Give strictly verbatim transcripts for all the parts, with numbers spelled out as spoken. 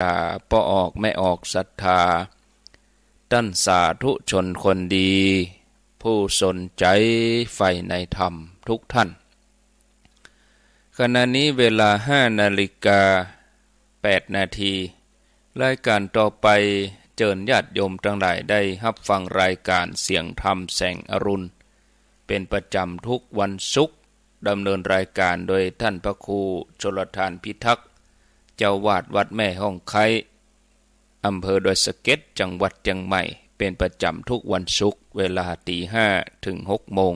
าป้อออกแม่ออกศรัทธา ต้านสาธุชนคนดี ผู้สนใจ๋ใฝ่ในธรรมทุกท่าน ขณะนี้เวลาห้านาฬิกาแปดนาที รายก๋านต่อไป เจิญญาติโยมตังหลายได้ฮับฟังรายก๋านเสียงธรรมแสงอรุณ เป๋นประจ๋ำทุกวันศุกร์ ดำเนินรายก๋านโดยต้านพระครูชลทานพิทักษ์ เจ้าอาวาสวัดแม่ฮ่องไคล้ อำเภอดอยสะเก็ด จังหวัดเจียงใหม่ เป๋นประจ๋ำทุกวันศุกร์ เวลาตีห้าเถิงหกโมง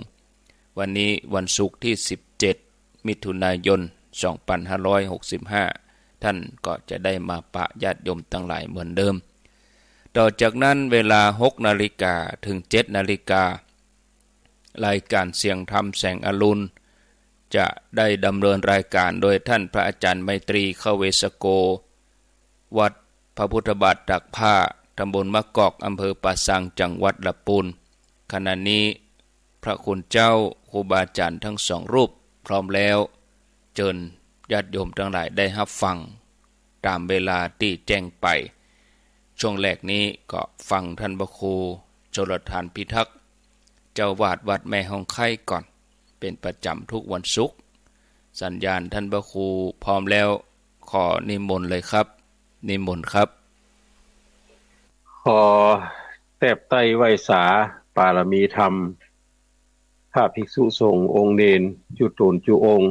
วันนี้วันศุกร์ตี้สิบเจ็ด มิถุนายน สองปันห้าร้อยหกสิบห้า ต้านก็จะได้มาปะญาติโยมตังหลายเหมือนเดิม ต่อจากนั้นเวลาหกนาฬิกาเถิงเจ็ดนาฬิกา รายก๋านเสียงธรรมแสงอรุณ จะได้ดำเนินรายก๋านโดยต้านพระอาจ๋ารย์ไมตรี เข้าเวสโก วัดพระพุทธบาทตากผ้า ตำบลมะกอก อำเภอป่าซาง จังหวัดละปูน ขณะนี้พระคุณเจ้าครูบาอาจ๋ารย์ตึงสองรูปพร้อมแล้ว เจิญญาติโยมตังหลายได้ฮับฟังต๋ามเวลาตี้แจ้งไป ช่วงแรกนี้ก็ฟังต้านพระครูชลทานพิทักษ์ เจ้าอาวาสวัดแม่ฮ่องไคล้ก่อน เป๋นประจ๋ำทุกวันศุกร์ สัญญาณต้านพระครูพร้อมแล้ว ขอนิมนต์เลยครับ นิมนต์ครับ ขอแทบไต้ไหว้สาปารมีธรรม พระภิกษุสงฆ์องค์เณรจุ๊ตนจุ๊องค์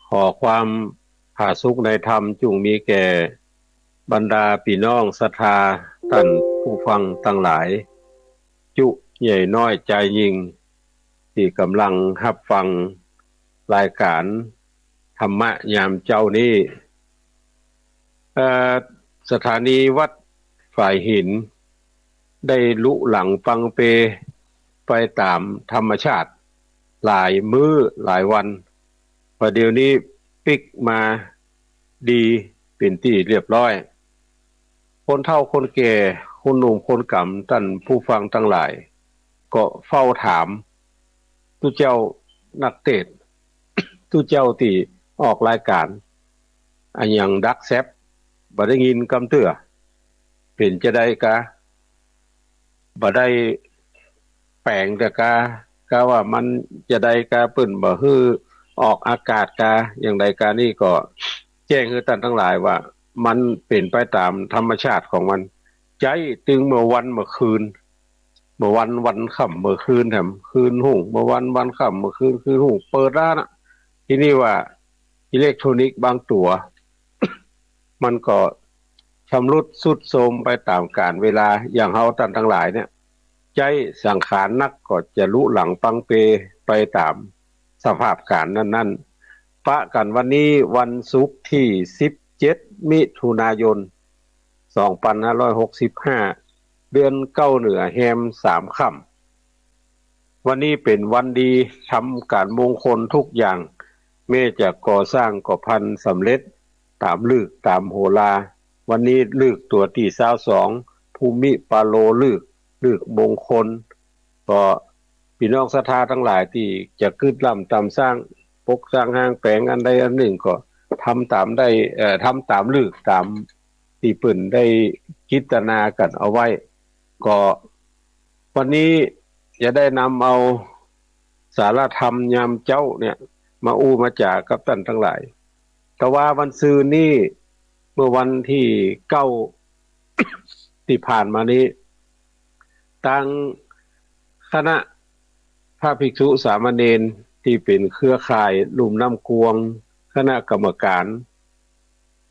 ขอความผาสุกในธรรมจุ่งมีแก่บรรดาปี้น้องศรัทธาต้านผู้ฟังตังหลาย จุ๊ใหญ่น้อยจายญิง ตี้ก๋ำลังฮับฟังรายก๋านธรรมะยามเจ๊านี้ เอ่อ สถานีวัดฝายหิน ได้ลุหลังปังเปไปต๋ามธรรมชาติหลายมื้อหลายวัน ประเดี๋ยวนี้ปิ๊กมาดีเป๋นตี้เรียบร้อย คนเฒ่าคนแก่ คนหนุ่มคนก๋ำ ต้านผู้ฟังตังหลาย ก็เฝ้าถาม ตุ๊เจ้านักเตสน์ ตุ๊เจ้าตี้ออกรายก๋าน อะหยังดักแซบ บ่ได้ยินกำเตื้อ เป๋นจาใดกา บ่ได้แป๋งเตื้อกา กาว่ามันจาใดกา เปิ้นบ่หื้อออกอากาศกา อย่างใดกา นี่ก็แจ้งหื้อต้านตังหลายว่า มันเป๋นไปต๋ามธรรมชาติของมัน ใจ๊ตึงเมื่อวันเมื่อคืน เมื่อวันวันค่ำเมื่อคืนแถมคืนฮุ่ง เมื่อวันวันค่ำเมื่อคืนคืนฮุ่ง เปิดแล้วนะ ทีนี้ว่าอิเล็กทรอนิกส์บางตั๋ว มันก็ชำรุดทรุดโทรมไปต๋ามกาลเวลา อย่างเฮาต้านตังหลายเนี่ย ใจ๊สังขารนักก็จะลุหลังปังเปไปต๋ามสภาพก๋านนั้นๆ ปะกั๋นวันนี้วันศุกร์ตี้สิบเจ็ด มิถุนายน สองปันห้าร้อยหกสิบห้า เดือนเก้าเหนือแฮมสามค่ำ วันนี้เป๋นวันดี ทำก๋านมงคลทุกอย่าง แม้จะก่อสร้างก็พันสำเร็จต๋ามฤกษ์ต๋ามโหรา วันนี้ฤกษ์ตั๋วตี้ซาวสอง ภูมิปาโลฤกษ์ ฤกษ์มงคล ก็ปี้น้องศรัทธาตังหลายตี้จะกึ๊ดลำต๋ามสร้าง ปกสร้างห้างแป๋งอันใดอันนึ่งก็ทำต๋ามได้ เอ่อ ทำต๋ามฤกษ์ต๋ามตี้เปิ้นได้จิตนากั๋นเอาไว้ ก็วันนี้จะได้นำเอาสาระธรรมยามเจ๊าเนี่ย มาอู้มาจ๋ากับต้านตังหลาย แต่ว่าวันซืนนี้ เมื่อวันตี้เก้าตี้ผ่านมานี้ ตางคณะพระภิกษุสามเณรตี้เป๋นเครือข่ายลุ่มน้ำกวง คณะกรรมก๋าน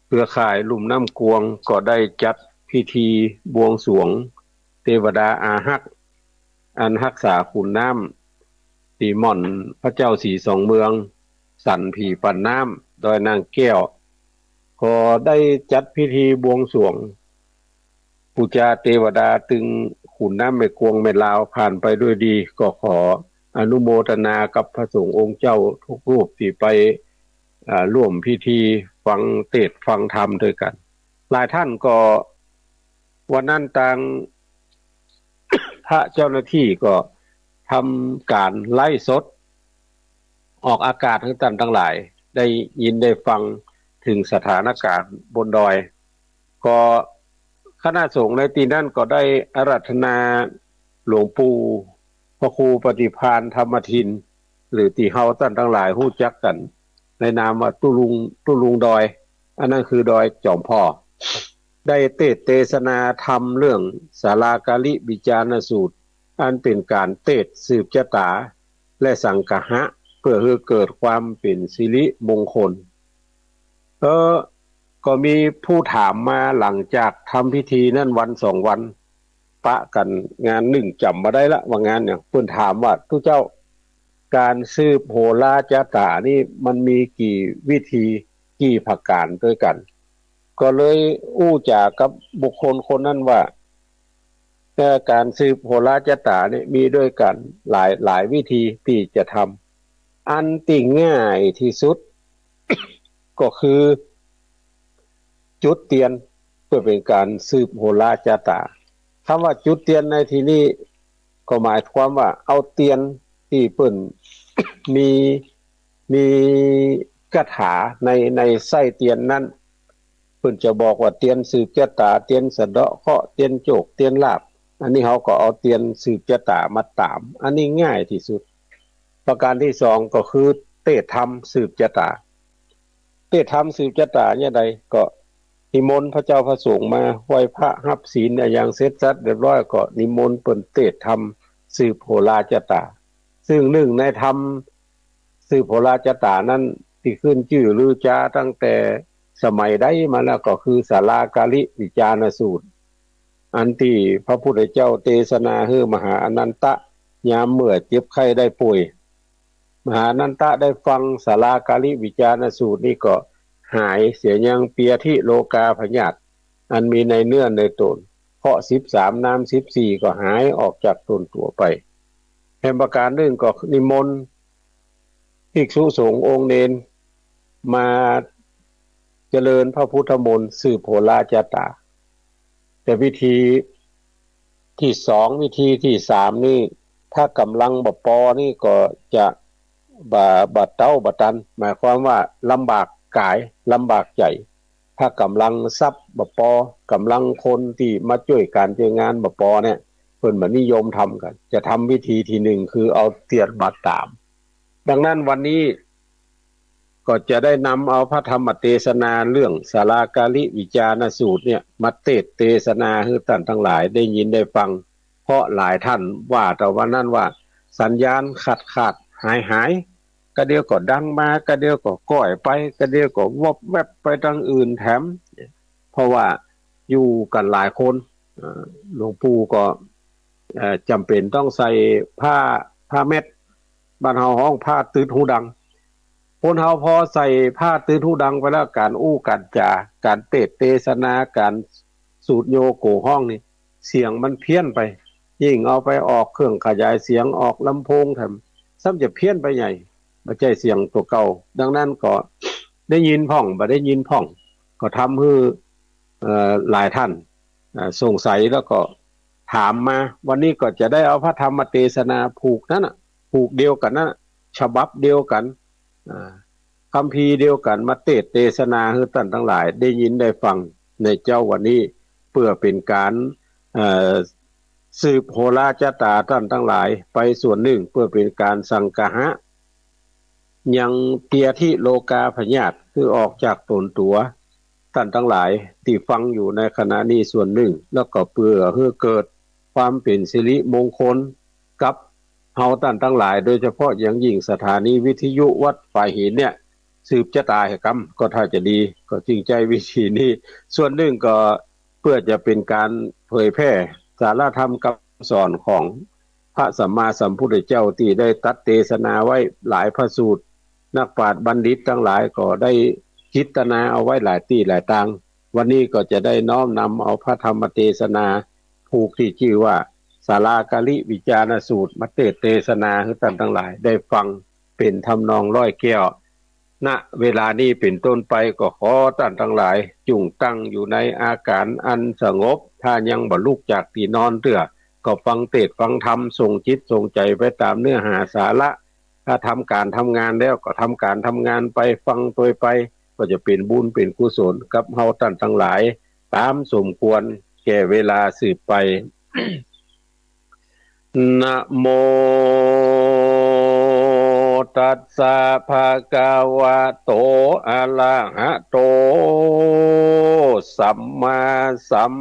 เครือข่ายลุ่มน้ำกวงก็ได้จัดพิธีบวงสรวงเตวดาอาฮักษ์ อันฮักษาขุนน้ำ ตี้ม่อนพระเจ้าสีสองเมือง สันผีปั่นน้ำ ดอยนางแก้ว ก็ได้จัดพิธีบวงสรวงปู๋จาเตวดา ตึงขุนน้ำแม่กวงแม่ลาวผ่านไปด้วยดี ก็ขออนุโมทนากับพระสงฆ์องค์เจ้าทุกรูปตี้ไป อ่า ร่วมพิธีฟังเตสน์ฟังธรรมตวยกั๋น หลายต้านก็ วันนั้นตางพระเจ้าหน้าตี้ก็ทำก๋านไลฟ์สด ออกอากาศหื้อต้านตังหลายได้ยินได้ฟังเถิงสถานก๋ารณ์บนดอย ก็คณะสงฆ์ในตี้นั้นก็ได้อาราธนาหลวงปู่พระครูปฏิภาณธรรมทิน หรือตี้เฮาต้านตังหลายฮู้จักกั๋นในนามว่าตุ๊ลุง ตุ๊ลุงดอย อันนั้นคือดอยจ๋อมผ่อ ได้เตสน์เตสนาธรรมเรื่องสาลาการิวิจารณสูตร อันเป๋นก๋านเตสน์สืบจะต๋า และสังคหะ เปื้อหื้อเกิดความเป๋นสิริมงคล เออ ก็มีผู้ถามมาหลังจากทำพิธีนั้นวันสองวัน ปะกั๋นงานนึ่งจ๋ำบ่ได้ละ ว่างานเนี่ย เปิ้นถามว่า ตุ๊เจ้า ก๋านสืบโหราจะต๋านี่มันมีกี่วิธี กี่ประก๋านตวยกั๋น ก็เลยอู้จ๋ากับบุคคลคนนั้นว่า เอ่อ ก๋านสืบโหราจะต๋านี่มีตวยกั๋นหลาย หลายวิธีตี้จะทำ อันตี้ง่ายตี้สุด ก็คือ จุดเตียน เปื้อเป๋นก๋านสืบโหราจะต๋า กำว่าจุดเตียนในตี้นี้ ก็หมายความว่าเอาเตียนตี้เปิ้นมี มีคาถาใน ในไส้เตียนนั้น เปิ้นจะบอกว่าเตียนสืบจะต๋า เตียนสะเดาะเคราะห์ เตียนโจค เตียนลาภ อันนี้เฮาก็เอาเตียนสืบจะต๋ามาต๋าม อันนี้ง่ายตี้สุด ประก๋านตี้สองก็คือเตสน์ธรรมสืบจะต๋า เตสน์ธรรมสืบจะต๋าเนี่ยใด ก็นิมนต์พระเจ้าพระสงฆ์มาไหว้พระฮับศีลอะหยังเสร็จสับเรียบร้อย ก็นิมนต์เปิ้นเตสน์ธรรมสืบโหราจะต๋า ซึ่งนึ่งในธรรมสืบโหราจะต๋านั้นตี้ขึ้นจื้อลือจาตั้งแต่สมัยใดมาแล้ว ก็คือสาลาการิวิจารณสูตร อันตี้พระพุทธเจ้าเตสนาหื้อมหาอานันทะ ยามเมื่อเจ็บไข้ได้ป่วย มหาอานันทะได้ฟังสาลาการิวิจารณสูตรนี้ก็หายเสียยังเปียธิโรคาพยาธิ อันมีในเนื้อในต๋น เคราะห์สิบสาม น้ำสิบสี่ ก็หายออกจากต๋นตั๋วไป แหมประก๋านนึ่งก็นิมนต์ภิกษุสงฆ์องค์เณรมาเจริญพระพุทธมนต์สืบโหราจะต๋า แต่วิธีตี้สอง วิธีตี้สามนี่ ถ้ากำลังบ่ปอนี่ก็จะบ่ บ่เต๊าบ่ตัน หมายความว่าลำบากก๋าย ลำบากใจ๋ ถ้ากำลังทรัพย์บ่ปอ กำลังคนตี้มาจ้วยก๋านจ้วยงานบ่ปอเนี่ย เปิ้นบ่นิยมทำกั๋น จะทำวิธีตี้นึ่ง คือเอาเตียนมาต๋าม ดังนั้นวันนี้ก็จะได้นำเอาพระธรรมเตสนาเรื่องสาลาการิวิจารณสูตรเนี่ย มาเตสน์เตสนาหื้อต้านตังหลายได้ยินได้ฟัง เพราะหลายต้านว่า แต่วันนั้นว่าสัญญาณขาดขาดหายหาย กะเดี่ยวก็ดังมา กะเดี่ยวก็ก้อยไป กะเดี่ยวก็วบแวบไปตางอื่นแถม เพราะว่าอยู่กั๋นหลายคน เอ่อ หลวงปู่ก็ เอ่อ จ๋ำเป๋นต้องใส่ผ้า ผ้าแมส บ้านเฮาฮ้องผ้าตึดหูดัง คนเฮาพอใส่ผ้าตึดหูดังไปแล้ว ก๋านอู้ก๋านจ๋า ก๋านเตสน์เตสนา ก๋านสูตรโยโกฮ้องนี่ เสียงมันเพี้ยนไป ยิ่งเอาไปออกเครื่องขยายเสียง ออกลำโพงแถม ซ้ำจะเพี้ยนไปใหญ่ บ่ใจ้เสียงตั๋วเก่า ดังนั้นก็ได้ยินพ่อง บ่ได้ยินพ่อง ก็ทำหื้อ เอ่อ หลายต้าน เอ่อ สงสัยแล้วก็ถามมา วันนี้ก็จะได้เอาพระธรรมเตสนาผูกนั้นน่ะ ผูกเดียวกั๋นนั้นน่ะ ฉบับเดียวกั๋น อ่า คัมภีร์เดียวกั๋น มาเตสน์เตสนาหื้อต้านตังหลายได้ยินได้ฟังในเจ๊าวันนี้ เปื้อเป๋นก๋าน เอ่อ สืบโหราจะต๋าต้านตังหลายไปส่วนนึ่ง เปื้อเป๋นก๋านสังคหะ ยังเปียธิโรคาพยาธิ คือออกจากต๋นตั๋ว ต้านตังหลายตี้ฟังอยู่ในขณะนี้ส่วนนึ่ง แล้วก็เปื้อหื้อเกิดความเป๋นสิริมงคลกับเฮาต้านตังหลาย โดยเฉพาะอย่างยิ่งสถานีวิทยุวัดฝายหินเนี่ย สืบจะต๋าหื้อกำ ก็ถ้าจะดี ก็จึงใจ๊วิธีนี้ ส่วนนึ่งก็เปื้อจะเป๋นก๋านเผยแผ่สาระธรรมคำสอนของพระสัมมาสัมพุทธเจ้าตี้ได้ตรัสเตสนาไว้หลายพระสูตร นักปราชญ์บัณฑิตตังหลายก็ได้จิตนาเอาไว้หลายตี้หลายตาง วันนี้ก็จะได้น้อมนำเอาพระธรรมเตสนาผูกตี้จื้อว่าสาลาการิวิจารณสูตร มาเตสน์เตสนาหื้อต้านตังหลายได้ฟังเป๋นทำนองร้อยแก้ว ณ เวลานี้เป๋นต้นไปก็ขอต้านตังหลายจุ่งตั้งอยู่ในอาก๋านอันสงบ ถ้ายังบ่ลุกจากตี้นอนเตื้อ ก็ฟังเตสน์ฟังธรรม ส่งจิตส่งใจ๋ไปต๋ามเนื้อหาสาระ ถ้าทำก๋านทำงานแล้วก็ทำก๋านทำงานไป ฟังตวยไป ก็จะเป๋นบุญเป๋นกุศลกับเฮาต้านตังหลาย ต๋ามสมควรแก่เวลาสืบไป นะโม ตัสสะ ภะคะวะโต อะระหะโต สัมมาสัม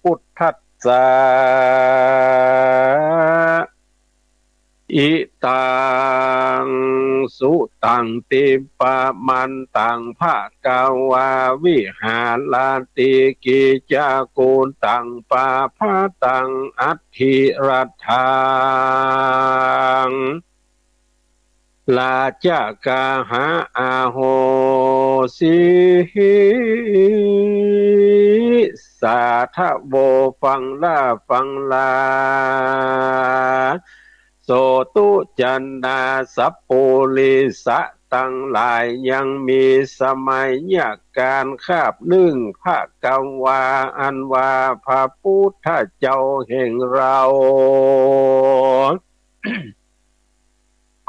พุทธัสสะ อิตัง สุตัง ทิปะมันตัง ภะคะวา วิหะระติ กิจจากูตัง ปะพะตัง อัตถิรัฐัง ราชะกะหะ อโหสิ สาธะโว ฟังลา ฟังลา โสตุจนาสัปปุริสะตังหลาย ยังมีสมัยการคาบนึ่ง ภะคะวา อันว่าพระพุทธเจ้าแห่งเรา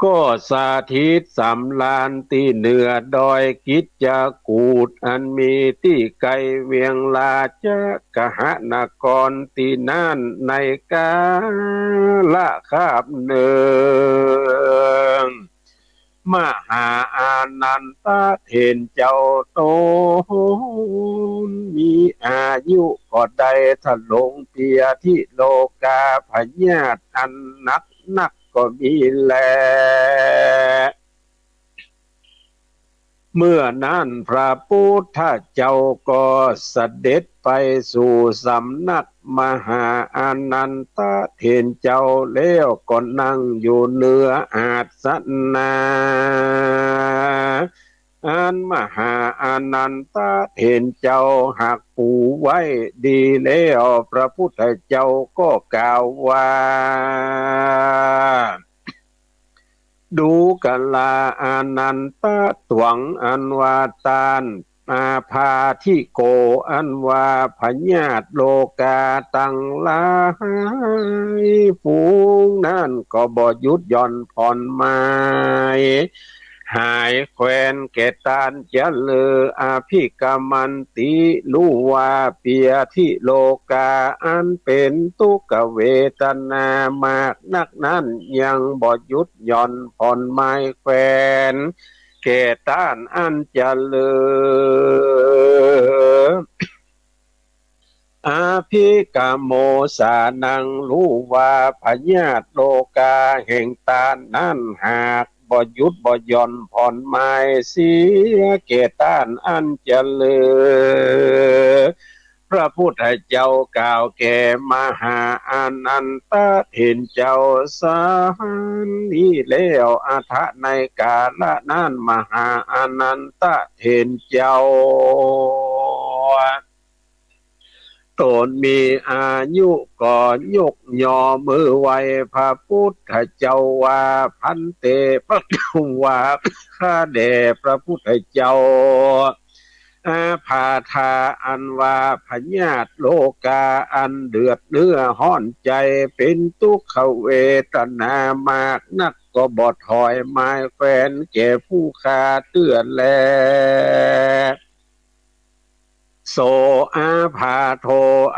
ก็สถิตสำราญตี้เหนือดอยกิจจากูต อันมีตี้ไกลเวียงราชะกะหะนคร ตี้นั้นในกาละคาบนึ่ง มหาอานันทะเถรเจ้าต๋นมีอายุก็ได้ทรงเปียธิโรคาพยาธิอันหนักนักก็มีแล เมื่อนั้นพระพุทธเจ้าก็เสด็จไปสู่สำนักมหาอานันทะเถรเจ้า แล้วก็นั่งอยู่เหนืออาสนะ อันมหาอานันทะเถรเจ้าหักปูไว้ดีแล้ว พระพุทธเจ้าก็กล่าวว่า ดูกราอานันทะตวัง อันว่าต้าน อาพาธิโก อันว่าพยาธิโรคาตังหลายฝูงนั้นก็บ่หยุดหย่อนผ่อนหมาย หายแควนแก่ต้านเจ้าเล่อ อภิกรรมันติ ฮู้ว่าเปียธิโรคาอันเป๋นทุกขเวทนามากนักนั้น ยังบ่หยุดหย่อนผ่อนหมายแควนแก่ต้านอันเจ้าเล่อ อภิกรรมโมสานัง ฮู้ว่าพยาธิโรคาแห่งต้านนั้นหากบ่หยุดบ่หย่อนผ่อนหมายเสียแก่ต้านอันเจ้าเล่อ พระพุทธเจ้ากล่าวแก่มหาอานันทะเถรเจ้าสันนี้แล้ว อัตถะในกาละนั้น มหาอานันทะเถรเจ้า ต๋นมีอายุก็ยกย่อมือไหว้พระพุทธเจ้าว่า ภันเต พระเจ้าว่า ข้าแด่พระพุทธเจ้า อาพาธา อันว่าพยาธิโรคาอันเดือดเนื้อฮ้อนใจ๋ เป๋นทุกขเวทนามากนัก ก็บ่ถอยหมายแควนแก่ผู้ข้าเตื้อแล โสอาพาโท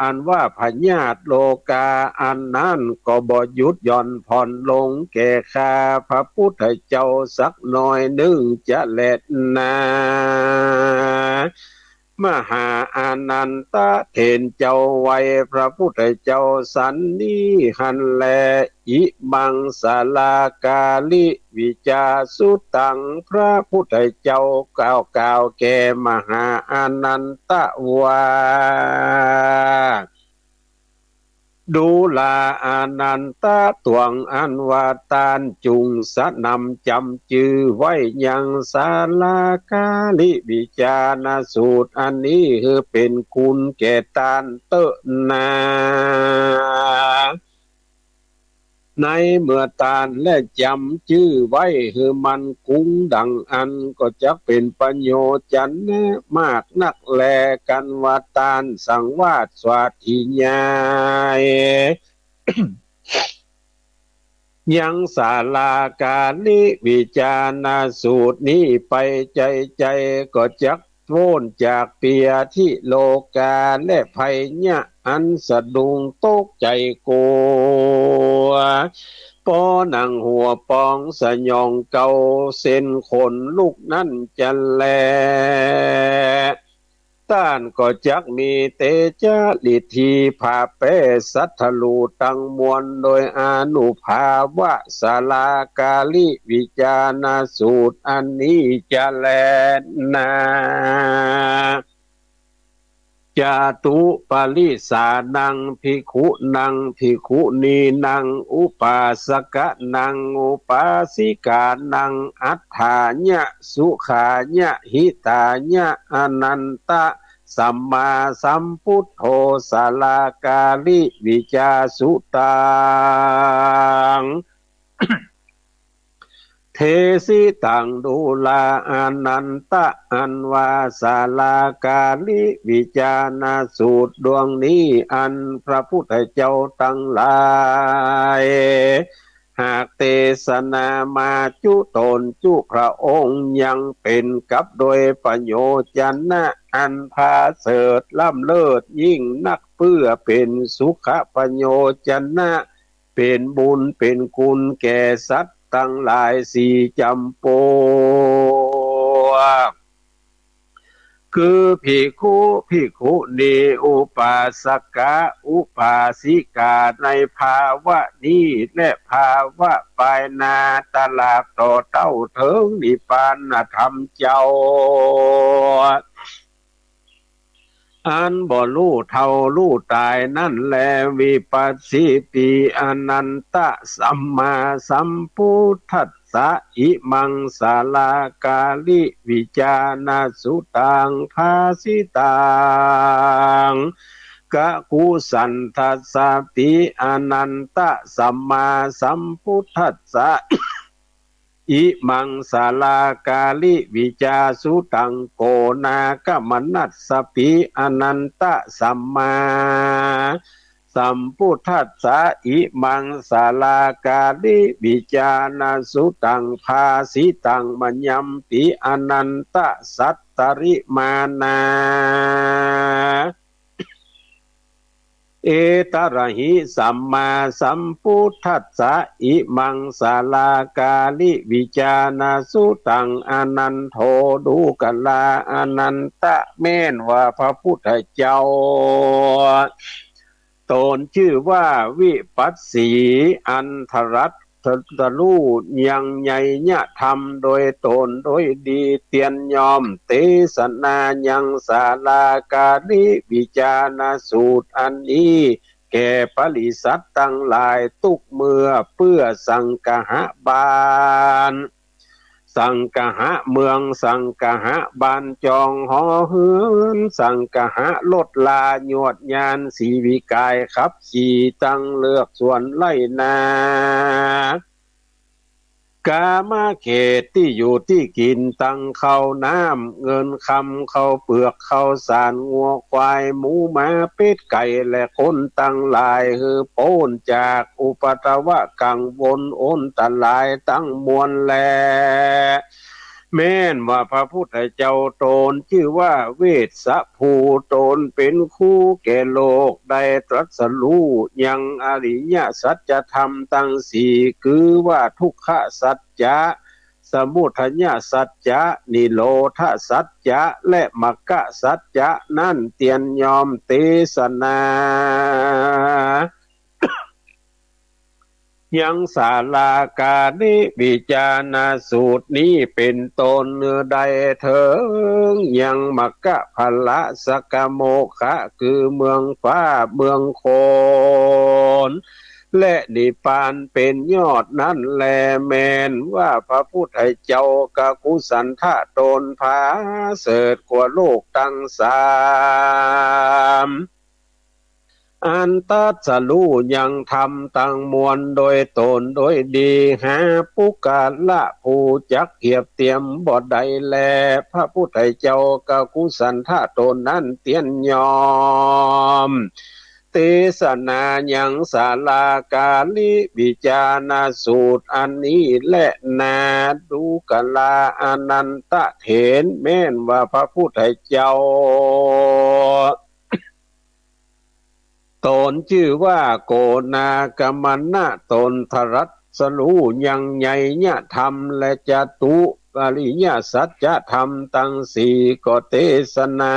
อันว่าพยาธิโรคาอันนั้นก็บ่หยุดหย่อนผ่อนลงแก่ข้าพระพุทธเจ้าสักหน่อยนึ่งจะแลนา มหาอานันทะเถรเจ้าไหว้พระพุทธเจ้าสันนี้หั้นแล อิมังสาลากาลิวิจาสุตัง พระพุทธเจ้ากล่าวกล่าวแก่มหาอานันทะว่า ดูราอานันทะตวัง อันว่าต้านจุ่งสนำจ๋ำจื้อไว้ยังสาลากาลิวิจารณสูตรอันนี้ หื้อเป๋นคุณแก่ต้านเต๊อะนา ในเมื่อต้านแลจ๋ำจื้อไว้หื้อมั่นคงดังอั้น ก็จักเป๋นประโยชน์จะแนะมากนักแล กันว่าต้านสังวาสสวัตถิยาย ยังสาลากาลิวิจารณสูตรนี้ไปใจ๋ๆ ก็จัก โว้นจากเปียธิโลกา และภัยเยียะอันสะดุ้งตกใจ๋กั๋ว ปอหนังหัวป๋องสยองเกา เส้นขนลุกนั้นจะแล ต้านก็จักมีเตจ๊ะฤทธีผาแป้ศัตรูตังมวล โดยอานุภาพวะสาลากาลิวิจารณสูตรอันนี้จะแลนา จตุปริสานัง ภิกขุนัง ภิกขุณีนัง อุปาสกะนัง อุปาสิกานัง อัฏฐายะ สุขายะ หิตายะ อนันตะ สัมมาสัมพุทโธ สาลากาลิวิจาสุตัง เทสิตัง ดูรา อนันตะ อันว่าสาลากาลิวิจารณสูตรดวงนี้ อันพระพุทธเจ้าตังหลาย หากเตสนามาจุตนจุพระองค์ ยังเป๋นกับโดยประโยชน์จะนะ อันผาเสริฐล้ำเลิศยิ่งนัก เปื้อเป๋นสุขประโยชน์จะนะ เป๋นบุญเป๋นคุณแก่สัตว์ตังหลายสี่จ๋ำปวก คือภิกขุ ภิกขุณี อุปาสกะ อุปาสิกา ในภาวะนี้และภาวะปายหน้า ตราบต่อเต้าเถิงนิพพานธรรมเจ้า อันบ่ฮู้เฒ่าฮู้ต๋ายนั้นแล วิปัสสิติ อนันตะ สัมมาสัมพุทธัสสะ อิมังสาลากาลิวิจารณสุตัง ภาสิตัง กะกุสันทัสสะติ อนันตะ สัมมาสัมพุทธัสสะ อิมังสาลากาลิวิจาสุตัง โกณากมนัสสะปิ อนันตะ สัมมาสัมพุทธัสสะ อิมังสาลากาลิวิจารณสุตัง ภาสิตัง มะยังปิ อนันตะ สัตตริมานา เอตระหิ สัมมาสัมพุทธัสสะ อิมังสาลากาลิวิจารณสุตัง อนันโท ดูกรา อนันตะ แม่นว่าพระพุทธเจ้า ต๋นจื้อว่าวิปัสสี อันตรัส ตรัสฮู้ยังไยยธรรมโดยต๋นโดยดี เตียนยอมเตสนายังสาลากาลิวิจารณสูตรอันนี้ แก่ปริษัทตังหลายตุ๊กเมื่อ เปื้อสังคหบาล สังคหเมือง สังคหบาลจองหอเฮือน สังคหรถรายวดยาน สีวิกายขับขี่ ตังเฮือกสวนไฮ่นา กามาเขต ตี้อยู่ตี้กิ๋น ตังข้าวน้ำเงินคำ ข้าวเปือกข้าวสาร งัวควายหมูหมาเป็ดไก่ และคนตังหลาย หื้อป๊นจากอุปัตตวะกังวลอันตรายตังมวลแล แม่นว่าพระพุทธเจ้าต๋นจื้อว่าเวสสะภู ต๋นเป๋นครูแก่โลก ได้ตรัสฮู้ยังอริยสัจธรรมตังสี่ คือว่าทุกขสัจจะ สมุทัยสัจจะ นิโรธสัจจะ และมรรคสัจจะนั้น เตียนยอมเตสนา ยังสาลากาลิวิจารณสูตรนี้เป๋นต้น หื้อได้เถิงยังมรรคผละสักขโมคคะ คือเมืองฟ้าเมืองคนและนิพพานเป๋นยอดนั้นแล แม่นว่าพระพุทธเจ้ากกุสันทะต๋นผาเสริฐกว่าโลกตังสาม อันตรัสฮู้ยังธรรมตังมวลโดยต๋นโดยดี หาปุคคละผู้จักเทียบเตียมบ่ได้แล พระพุทธเจ้ากกุสันทะต๋นนั้นเตียนยอม เตสนายังสาลาการิวิจารณสูตรอันนี้แลนา ดูกราอานันทะเถร แม่นว่าพระพุทธเจ้า ต๋นจื้อว่าโกณากมนะ ต๋นตรัสฮู้ยังไยยธรรมและจตุปริยสัจธรรมตังสี่ ก็เตสนา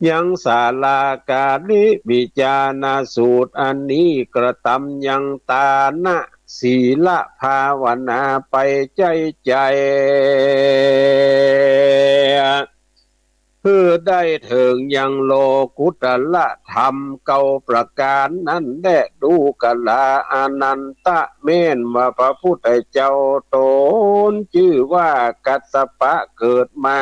ยังสาลาการิวิจารณสูตรอันนี้ กระตำยังตานะ ศีลภาวนาไปใจ๊ใจ๋ เพื่อได้เถิงยังโลกุตระธรรมเก้าประก๋านนั้นแล ดูกราอานันทะ แม่นว่าพระพุทธเจ้าต๋นจื้อว่ากัสสปะ เกิดมา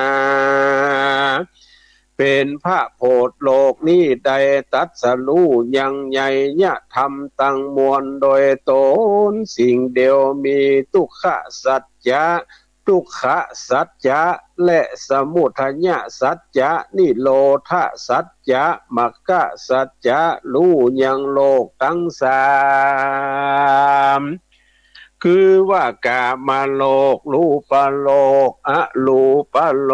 เป๋นพระโพธิโลกนี้ ได้ตรัสฮู้ยังไยยธรรมตังมวลโดยต๋นสิ่งเดียว มีทุกขสัจจะ ทุกขสัจจะ และสมุทัยสัจจะ นิโรธสัจจะ มรรคสัจจะ ฮู้ยังโลกตังสาม คือว่ากามโลก รูปโลก อรูปโล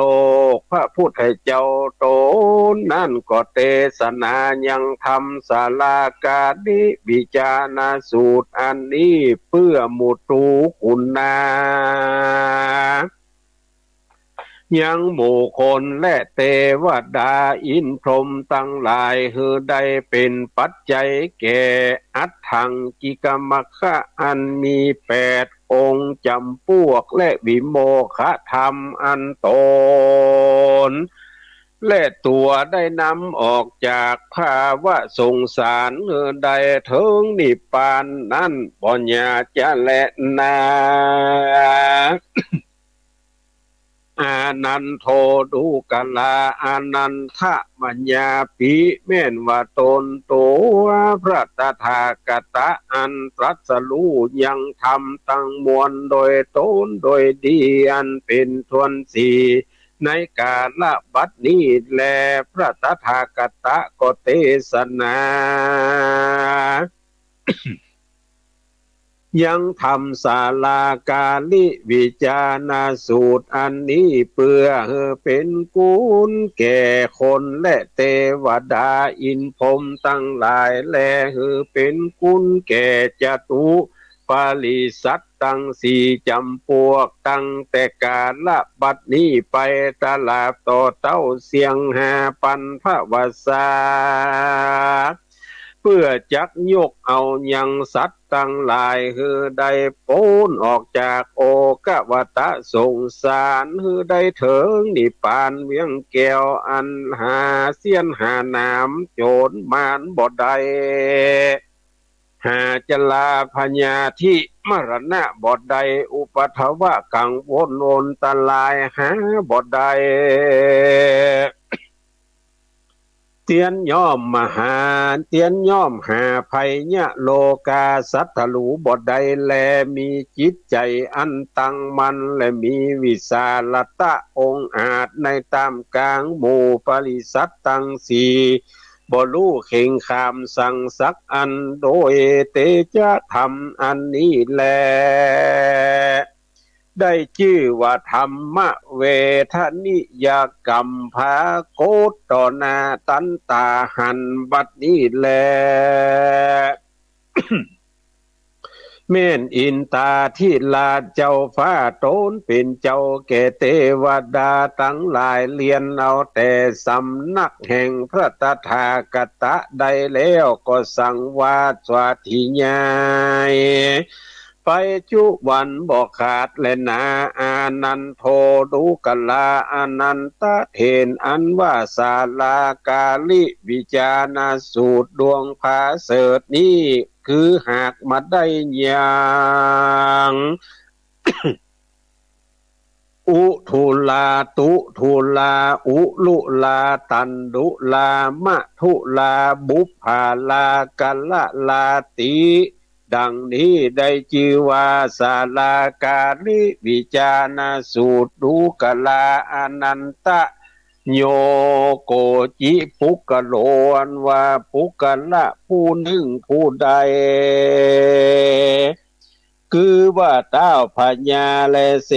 ก พระพุทธเจ้าต๋นนั้นก็เตสนายังธรรมสาลาการิวิจารณสูตรอันนี้ เปื้อหมู่ตูขุนนา ยังหมู่คนและเตวดาอินทร์พรหมตังหลาย หื้อได้เป๋นปัจจัยแก่อัตถังกิกมรรคะ อันมีแปดองค์จำพวก และวิโมกขธรรมอันต๋นและตั๋วได้นำออกจากภาวะสงสาร หื้อได้เถิงนิพพานนั้นบ่ยากจะแลนา อานันโท ดูกราอานันทะ มายาปิ แม่นว่าต๋นตั๋วพระตถาคตะ อันตรัสฮู้ยังธรรมตังมวลโดยต๋นโดยดี อันเป๋นถ้วนสี่ ในกาละบัดนี้แล พระตถาคตะก็เตสนา ยังธรรมสาลาการิวิจารณสูตรอันนี้ เปื้อหื้อเป๋นกุณแก่คนและเตวดาอินทร์พรหมตังหลาย และหื้อเป๋นกุณแก่จตุปริษัทตังสี่จ๋ำปวก ตั้งแต่กาละบัดนี้ไปตราบต่อเต้าเสี้ยงห้าปันภวสา เปื้อจักยกเอายังสัตว์ตังหลาย หื้อได้ป๊นออกจากโอฆะวัฏสงสาร หื้อได้เถิงนิพพานเวียงแก้ว อันหาเสี้ยนหาหนามโจรมารบ่ได้ หาจราพยาธิมรณะบ่ได้ อุปัทวะกังวลอันตรายหาบ่ได้ เตียนย่อมมหา เตียนย่อมหาภัยยะโลกาศัตรูบ่ได้แล มีจิตใจ๋อันตั้งมั่น และมีวิสาลตะองอาจในต้ามก๋างหมู่ปริษัทตังสี่ บ่ฮู้เข่งขามสังสักอัน โดยเตชะธรรมอันนี้แล ได้จื้อว่าธรรมเวทนิยกรรม ผากฏต่อหน้าตันตาหั้นบัดนี้แล แม่นอินตาธิราชเจ้าฟ้าต๋นเป๋นเจ้าแก่เตวดาตังหลาย เรียนเอาแต่สำนักแห่งพระตถาคตะได้แล้ว ก็สั่งว่าสาธยาย ไปจุวันบ่ขาดแลนา อานันโท ดูกราอานันทะเถร อันว่าสาลาการิวิจารณสูตรดวงผาเสริฐนี้ คือหากมาได้ยัง อุทุรา ตุทุรา อุลุรา ตันดุรา มะทุรา บุพผารา กะละราติ ดังนี้ได้จื้อว่าสาลาการิวิจารณสูตร ดูกราอานันทะ โย โกจิ ปุคคโล อันว่าปุคคละผู้นึ่งผู้ใด คือว่าต้าวพญาและเส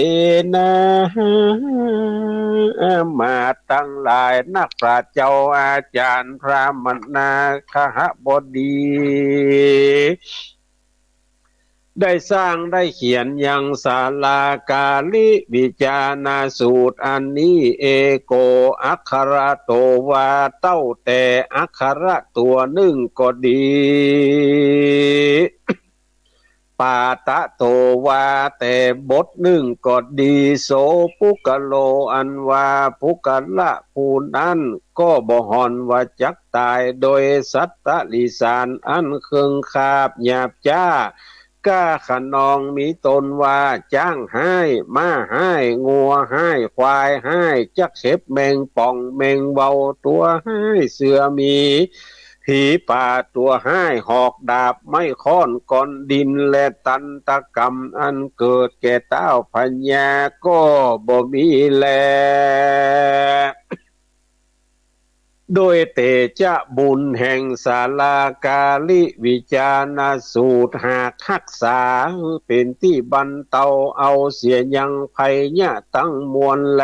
นามาตย์ตังหลาย นักปราชญ์เจ้าอาจ๋ารย์พราหมณาคหบดี ได้สร้างได้เขียนยังสาลาการิวิจารณสูตรอันนี้ เอโก อักขระโต ว่าเต้าแต่อักขระตั๋วนึ่งก็ดี ปาตะโต ว่าแต่บทนึ่งก็ดี โส ปุคคโล อันว่าปุคคละผู้นั้นก็บ่ห่อนว่าจักต๋าย โดยสัตว์ตะริสารอันเคืองคาบหยาบจ๊า กล้าคะนองมีตนว่าจ๊างฮ้าย ม้าฮ้าย งัวฮ้าย ควายฮ้าย จักเข็บแมงป่องแมงเวาตั๋วฮ้าย เสือหมี ผีป่าตั๋วฮ้าย หอกดาบไม้ค้อนก้อนดิน และตันตกรรมอันเกิดแก่ต้าวพญาก็บ่มีแล โดยเตจะบุญแห่งสาลาการิวิจารณสูตร หากฮักษาหื้อเป๋นตี้บรรเตาเอาเสียยังภัยยะตังมวลแล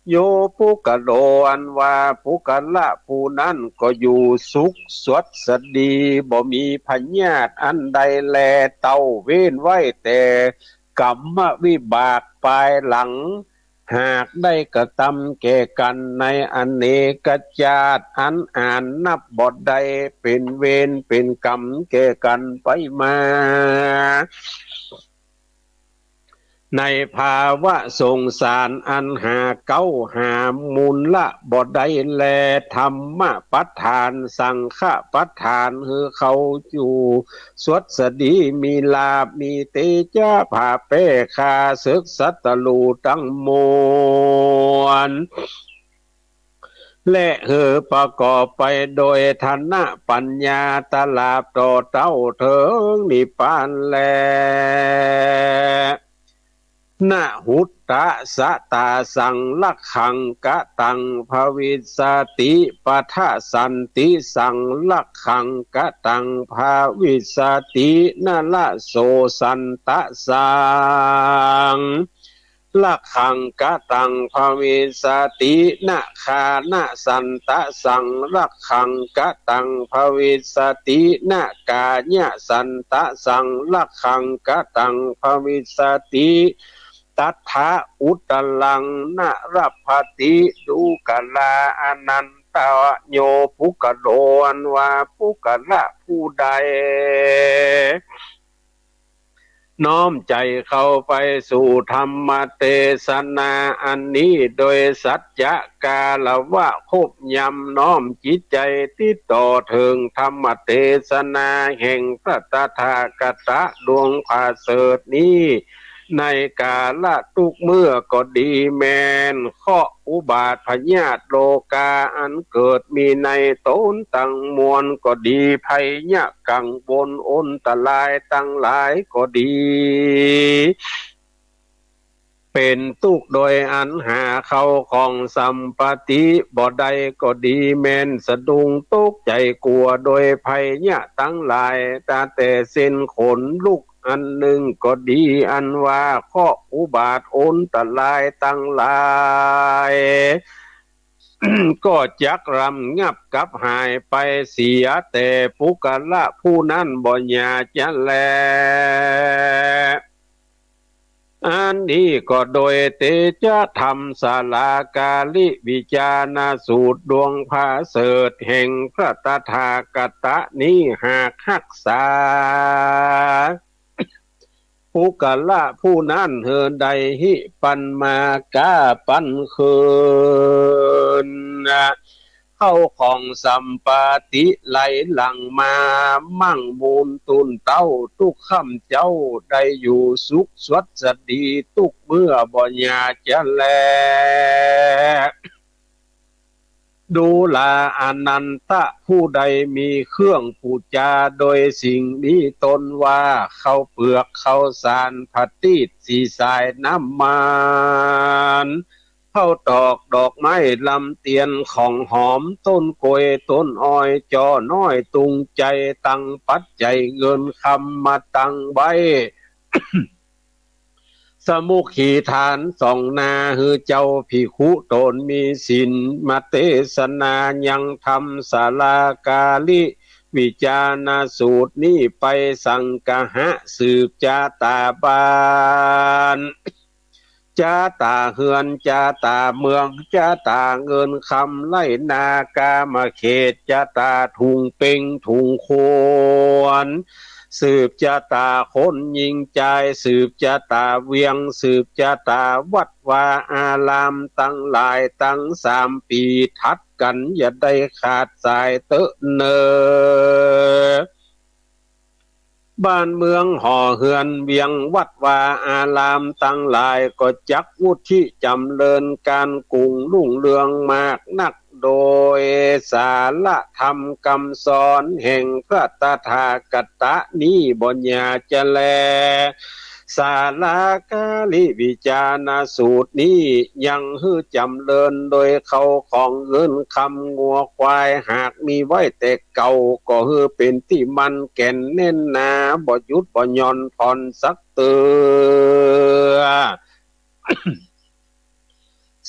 โย ปุคคโล อันว่าปุคคละผู้นั้นก็อยู่สุขสวัสดี บ่มีพยาธิอันใดแล เต้าเว้นไว้แต่กรรมวิบากปายหลัง หากได้กระตำแก่กั๋นในอเนกจาติอันอ่านนับบ่ได้ เป๋นเวรเป๋นกรรมแก่กั๋นไปมา ในภาวะสงสารอันหาเก๊าหามูลละบ่ได้แล ธรรมประทาน สังฆประทาน หื้อเขาอยู่สวัสดี มีลาภ มีเตจะ ผ่าแป้ฆ่าเสิกศัตรูตังมวล และหื้อประกอบไปโดยธนปัญญาตราบต่อเต้าเถิงนิพพานแล นะหุตตะสะตาสัง รักขังกะตังภวิสสติ ปะทะสันติสัง รักขังกะตังภวิสสติ นะละโสสันตะสัง รักขังกะตังภวิสสติ นะคานะสันตะสัง รักขังกะตังภวิสสติ นะกายะสันตะสัง รักขังกะตังภวิสสติ ตัทธะอุตตรัง นะรัพพติ ดูกรา อนันตะ โย ปุคคโล อันว่าปุคคละผู้ใด น้อมใจ๋เข้าไปสู่ธรรมเตสนาอันนี้ โดยสัจจะกาละวะคบยำ น้อมจิตใจ๋ติดต่อเถิงธรรมเตสนาแห่งพระตถาคตะดวงผาเสริฐนี้ ในกาละตุ๊กเมื่อก็ดี แม่นเคราะห์อุบาทพยาธิโรคาอันเกิดมีในต๋นตังมวลก็ดี ภัยยะกังวลอันตรายตังหลายก็ดี เป๋นตุ๊กข์โดยอันหาเข้าของสัมปติบ่ได้ก็ดี แม่นสะดุ้งตกใจ๋กั๋วโดยภัยยะตังหลาย ตั้งแต่เส้นขนลุกอันนึ่งก็ดี อันว่าเคราะห์อุบาทอันตรายตังหลาย ก็จักระงับกับหายไปเสีย แต่ปุคคละผู้นั้นบ่หย่าจะแล อันนี้ก็โดยเตจะธรรมสาลาการิวิจารณสูตรดวงผาเสริฐแห่งพระตถาคตะนี้ หากฮักษา ปุคคละผู้นั้นหื้อได้ หิปันมา ก้าปันคืน เข้าของสัมปติไหลหลั่งมา มั่งมูลตูนเต้า ตุ๊กค่ำเจ๊าได้อยู่สุขสวัสดี ตุ๊กเมื่อบ่หย่าจะแล ดูรา อนันตะ ผู้ใดมีเครื่องปู๋จาโดยสิ่งนี้ ต้นว่าข้าวเปือก ข้าวสาร ผะตีด สีสาย น้ำมัน ข้าวตอกดอกไม้ลำเตียนของหอม ต้นกล้วยต้นอ้อย จ้อน้อยตุงใจ๋ ตังปัจจัยเงินคำมาตั้งไว้ สามัคคีทานสองหน้า หื้อเจ้าภิกขุต๋นมีศีล มาเตสนายังธรรม ศาลาการิวิจารณสูตรนี้ไป สังคหะสืบจะต๋าบ้าน จะต๋าเฮือน จะต๋าเมือง จะต๋าเงินคำไฮ่นา กามาเขต จะต๋าถุงเป๋งถุงควร สืบจะต๋าคนญิงจาย สืบจะต๋าเวียง สืบจะต๋าวัดวาอารามตังหลาย ตังสามปี๋ถัดกั๋น อย่าได้ขาดสายเต๊อะเน่อ บ้านเมืองหอเฮือนเวียงวัดวาอารามตังหลาย ก็จักวุฒิจ๋ำเริญก๋านกุ่งรุ่งเรืองมากนัก โดยสาระธรรมกำสอนแห่งพระตถาคตะนี้บ่หย่าจะแล ศาลาการิวิจารณสูตรนี้ยังหื้อจ๋ำเริญโดยเข้าของเงินคำงัวควาย หากมีไว้แต่เก่า ก็หื้อเป๋นตี้มั่นแก่นแน่นหนา บ่หยุดบ่หย่อนผ่อนสักเตื้อ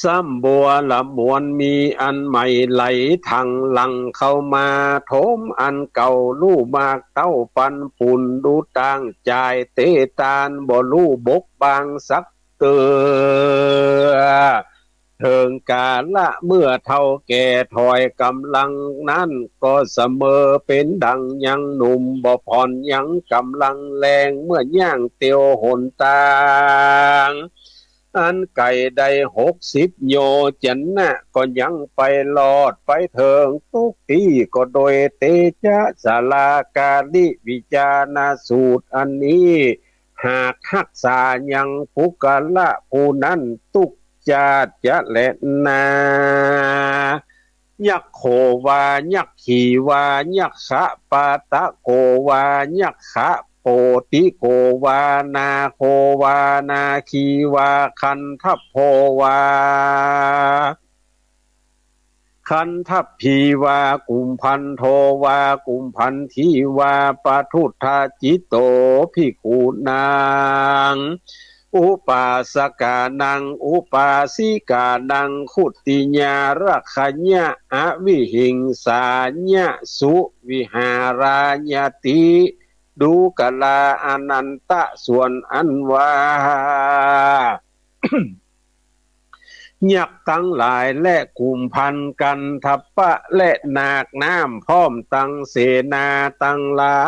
ซ้ำบัวละมวนมีอันใหม่ไหลถังหลั่งเข้ามา โถมอันเก่าลู่มากเต้าปันปุน ดูต่างจ่ายเตตาน บ่ลู่บกบางสักเตื้อ เถิงกาละเมื่อเฒ่าแก่ถอยก๋ำลังนั้น ก็เสมอเป๋นดังยังหนุ่ม บ่ผ่อนยังก๋ำลังแรง เมื่อย่างเตียวหนตาง อันไก๋ได้หกสิบโยชนะ ก็ยังไปรอดไปเถิง ตุ๊กตี้ก็โดยเตจะ ศาลาการิวิจารณสูตรอันนี้ หากฮักษายังปุคคละผู้นั้นตุ๊กจาติจะแลนา ยักโขวา ยักขีวา ยักขปาตะโขวา ยักขโปติโขวา นาโขวา นาขีวา คันทัพโพวา คันทัพพีวา กุมภันโทวา กุมภันทีวา ปทุทธาจิตโต ภิกขุนัง อุปาสกานัง อุปาสิกานัง ขุตติยารักขยะ อวิหิงสายะ สุวิหารายะติ ดูกราอนันตะ ส่วนอันว่า ยักษ์ตังหลายและกุมภัน กันทัพปะและนาคน้ำ พร้อมตังเสนาตังหลา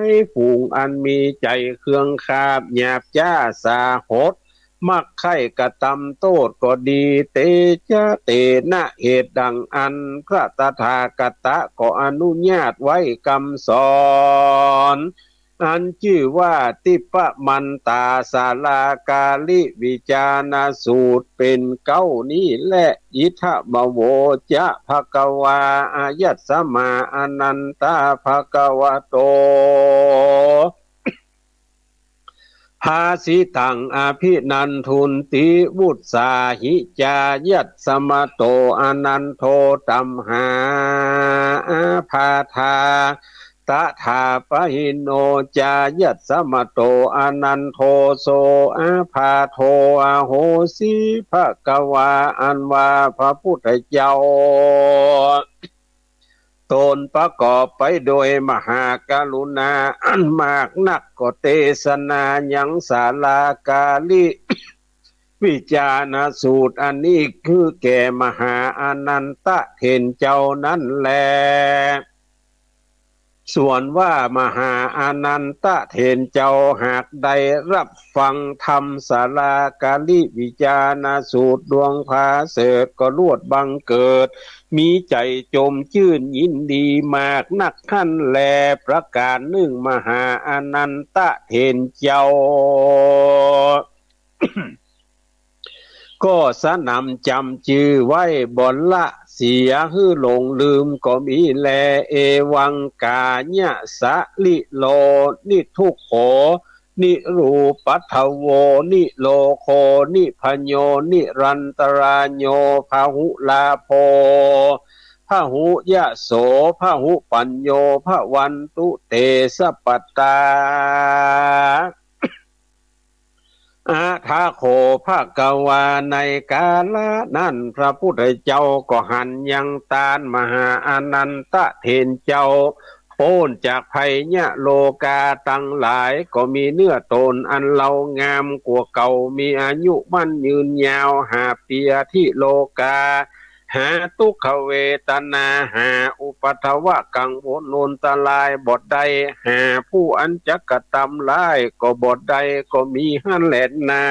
ยฝูง อันมีใจ๋เคืองคาบหยาบจ๊าสาหด มักใค่กระตำโต้ษก็ดี เตจะ เตนะ เหตุดังอั้น พระตถาคตะก็อนุญาตไว้กำสอน อันจื้อว่าทิพพมันตา ศาลาการิวิจารณสูตร เป๋นเก๊านี้แล อิทัปปะโวจะ ภะคะวา อายัสมา อานันทา ภะคะวะโต ภาสิตัง อภินันทุนติ วุสสาหิจายัสมะโต อานันโท ตัมหา อาพาทา ตถาปะหิโน จายัสมะโต อานันโท โส อาพาโท อโหสิ ภะคะวา อันว่าพระพุทธเจ้า ตนประกอบไปโดยมหากรุณาอันมากนัก ก็เตสนายังศาลาการิวิจารณสูตรอันนี้ คือแก่มหาอานันทะเถรเจ้านั้นแล ส่วนว่ามหาอานันทะเถรเจ้าหากได้รับฟังธรรมศาลาการิวิจารณสูตรดวงผาเสริฐ ก็ลวดบังเกิด มีใจ๋จมจื้นยินดีมากนักหั้นแล ประก๋านนึ่ง มหาอานันทะเถรเจ้า ก็สนำจ๋ำจื้อไว้ บ่ละเสียหื้อหลงลืมก็มีแล เอวัง กายะสะลิโล นิทุกโข นิรูปัฏฐโว นิโรโค นิพโย นิรันตราโย พหุลาโภ พหุยโส พหุปัญโญ ภวันตุเตสัพพตา อะถะโข ภะคะวา ในกาละนั้น พระพุทธเจ้าก็หันยังต้านมหาอานันทะเถรเจ้า ป๊นจากภัยยะโรคาตังหลาย ก็มีเนื้อต๋นอันเลางามกว่าเก่า มีอายุมั่นยืนยาว หาเปียธิโรคา หาทุกขเวทนา หาอุปัทวะกังวลอันตรายบ่ได้ หาผู้อันจะกระตำร้ายก็บ่ได้ ก็มีหั้นแลนา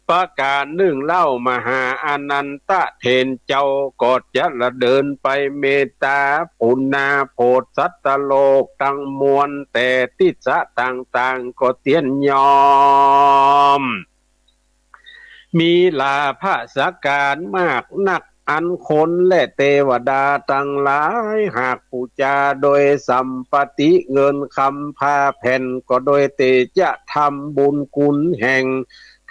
ประก๋านนึ่งเล่า มหาอานันทะเถรเจ้าก็จะละเดินไปเมตตาปุณณาโผดสัตว์โลกตังมวล แต่ทิศะต่างๆ ก็เตี้ยนยอม มีลาภะสการมากนัก อันคนและเตวดาตังหลาย หากปู๋จาโดยสัมปติเงินคำผ้าแผ่น ก็โดยเตจะธรรมบุญคุณแห่ง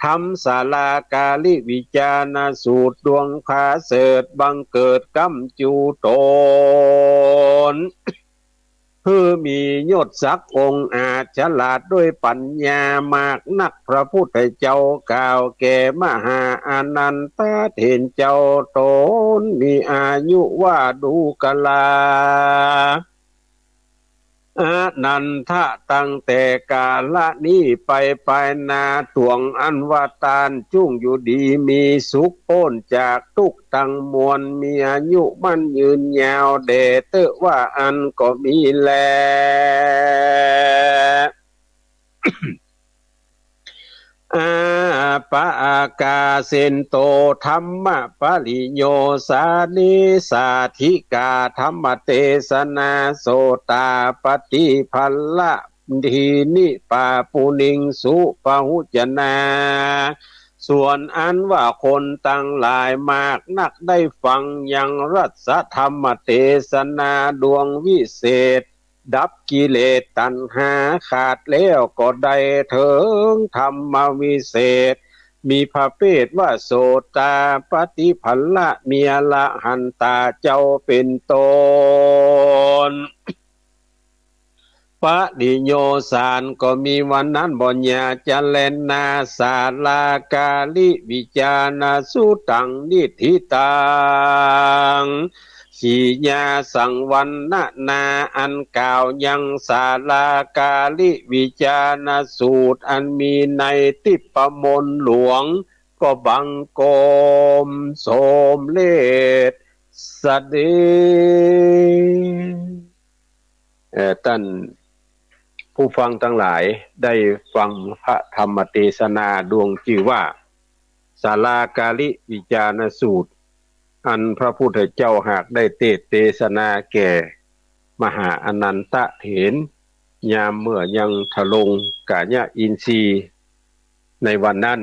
ธรรมสาลากาลิวิจารณสูตรดวงผาเสริฐบังเกิดก้ำจู๋ต๋น หื้อมียศศักดิ์องอาจฉลาดด้วยปัญญามากนัก พระพุทธเจ้ากล่าวแก่มหาอานันทะเถรเจ้า ต๋นมีอายุว่าดูกรา อานันทะ ตั้งแต่กาละนี้ไป ภายหน้าตวงอันว่าต้านจุ่งอยู่ดีมีสุข ป๊นจากทุกข์ตังมวล มีอายุมั่นยืนยาวแด่เต๊อะ ว่าอั้นก็มีแล อาปะอากาเสนโต ธัมมะปะริโยสาเน สาธิกา ธัมมเตสนา โสตาปะติผะละ ทีนิปาปุนิงสุปะหุจนา ส่วนอันว่าคนตังหลายมากนักได้ฟังยังรัสธรรมเตสนาดวงวิเศษ ดับกิเลสตัณหาขาดแล้วก็ได้เถิงธรรมวิเศษ มีพระเภทว่าโสตาปะติผะละ มีอรหันตาเจ้าเป๋นต้น ปะริโยสารก็มีวันนั้นบ่หย่าจะแลนา สาลากาลิวิจารณสูตตัง นิฏฐิตัง สียาสังวัณณนา อันกล่าวยังสาลากาลิวิจารณสูตร อันมีในทิพมนต์หลวง ก็บังคมสมเร็จเสด็จ เอ่อ ต้านผู้ฟังตังหลายได้ฟังพระธรรมเตสนาดวงจื้อว่า สาลากาลิวิจารณสูตร อันพระพุทธเจ้าหากได้เตสน์เตสนาแก่มหาอานันทะเถร ยามเมื่อยังทรงกายะอินทรีย์ ในวันนั้น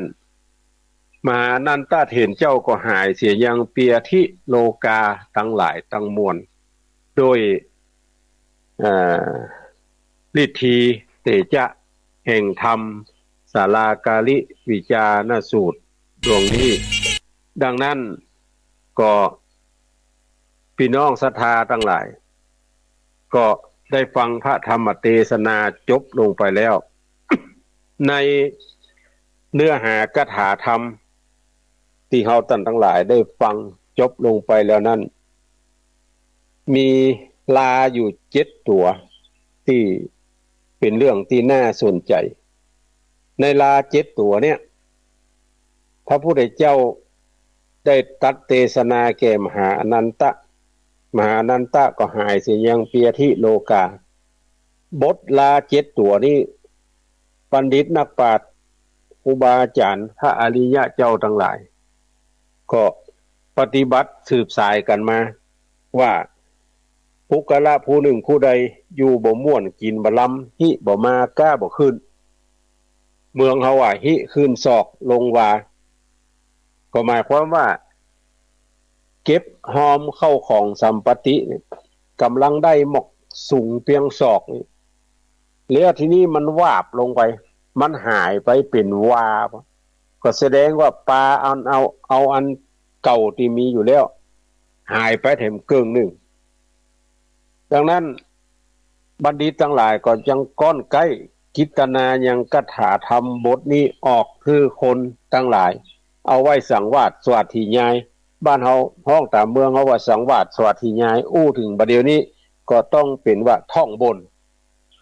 มหาอานันทะเถรเจ้าก็หายเสียยังเปียธิโรคาตังหลายตังมวล โดย เอ่อ ฤทธีเตจะแห่งธรรมสาลากาลิวิจารณสูตรดวงนี้ ดังนั้นก็ ปี้น้องศรัทธาตังหลาย ก็ได้ฟังพระธรรมเตสนาจบลงไปแล้ว ในเนื้อหาคาถาธรรมตี้เฮาต้านตังหลายได้ฟังจบลงไปแล้วนั้น มีลาอยู่เจ็ดตั๋วตี้เป๋นเรื่องตี้น่าสนใจ๋ ในลาเจ็ดตั๋วเนี่ย พระพุทธเจ้าได้ตรัสเตสนาแก่มหาอานันทะ มหาอานันทะก็หายเสียยังเปียธิโรคา บทลาเจ็ดตั๋วนี้ บัณฑิตนักปราชญ์ ครูบาอาจ๋ารย์ พระอริยะเจ้าตังหลาย ก็ปฏิบัติสืบสายกั๋นมา ว่าปุคคละผู้นึ่งผู้ใดอยู่บ่ม่วนกิ๋นบ่ลำ หิบ่มาก๊าบ่ขึ้น เมืองเฮาว่าหิขึ้นศอกลงวา ก็หมายความว่า เก็บฮอมเข้าของสัมปติเนี่ย ก๋ำลังได้หมอกสูงเปียงศอกนี่ แล้วทีนี้มันวาบลงไป มันหายไปเป๋นวา ก็แสดงว่าปาอันเอา เอาอันเก่าตี้มีอยู่แล้ว หายไปแถมเกิ่งนึ่ง ดังนั้น บัณฑิตตังหลายก็ยังก้อนใก้ กิตตนายังคาถาธรรมบทนี้ออกหื้อคนตังหลาย เอาไว้สังวาสสาธยาย บ้านเฮาฮ้องต๋ามเมืองเฮาว่าสังวาสสาธยาย อู้เถิงบ่าเดี่ยวนี้ก็ต้องเป๋นว่าท่องบน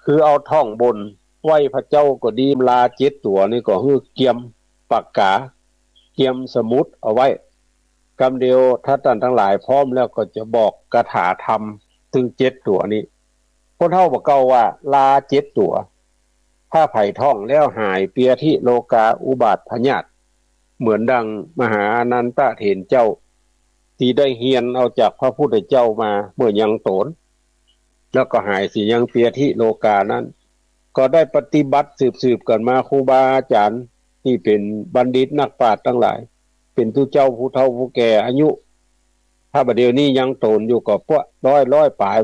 คือเอาท่องบน ไหว้พระเจ้าก็ดี ลาเจ็ดตั๋วนี่ก็หื้อเกียมปากกา เกียมสมุดเอาไว้ กำเดียวถ้าต้านตังหลายพร้อมแล้วก็จะบอกคาถาธรรมตึงเจ็ดตั๋วนี้ คนเฮาบ่าเก่าว่าลาเจ็ดตั๋ว ถ้าใผท่องแล้วหายเปียธิโรคาอุบาทพยาธิ เหมือนดังมหาอานันทเถรเจ้า ตี้ได้เฮียนเอาจากพระพุทธเจ้ามาเมื่อยังโตน แล้วก็หายเสียยังเปียธิโรคานั้น ก็ได้ปฏิบัติสืบๆ กั๋นมา ครูบาอาจ๋ารย์ตี้เป๋นบัณฑิตนักปราชญ์ตังหลาย เป๋นตุ๊เจ้าผู้เฒ่าผู้แก่อายุ ถ้าบ่าเดี่ยวนี้ยังโตนอยู่ก็ปะร้อย ร้อยป๋าย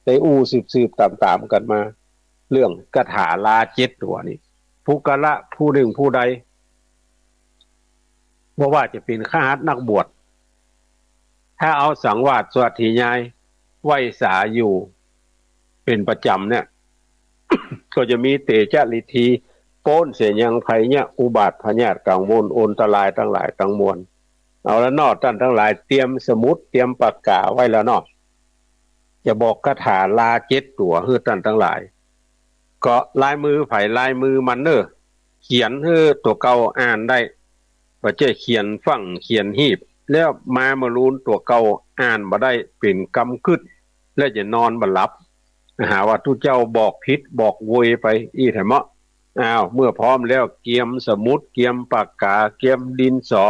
ได้อู้สืบๆ ต๋ามๆ กั๋นมา เรื่องคาถาลาเจ็ดตั๋วนี้ ปุคคละผู้นึ่งผู้ใด บ่ว่าจะเป๋นฆหัสถ์นักบวช ถ้าเอาสังวาสสาธยายไหว้สาอยู่เป๋นประจ๋ำเนี่ย ก็จะมีเตจะฤทธี ป๊นเสียยังภัยเนี่ย อุบาทพยาธิกังวลอันตรายตังหลายตังมวล เอาละเนาะ ต้านตังหลายเตรียมสมุดเตรียมปากกาไว้แล้วเนาะ จะบอกคาถาลาเจ็ดตั๋วหื้อต้านตังหลาย ก็ลายมือใผลายมือมันเน่อ เขียนหื้อตั๋วเก่าอ่านได้ บ่ใจ้เขียนฟั่งเขียนฮีบ แล้วมาเมื่อลูนตั๋วเก่าอ่านบ่ได้เป๋นกำกึ๊ด แล้วจะนอนบ่หลับ หาว่าตุ๊เจ้าบอกผิดบอกโวยไปอี้แถมเนาะ อ้าว เมื่อพร้อมแล้วเกียมสมุดเกียมปากกาเกียมดินสอ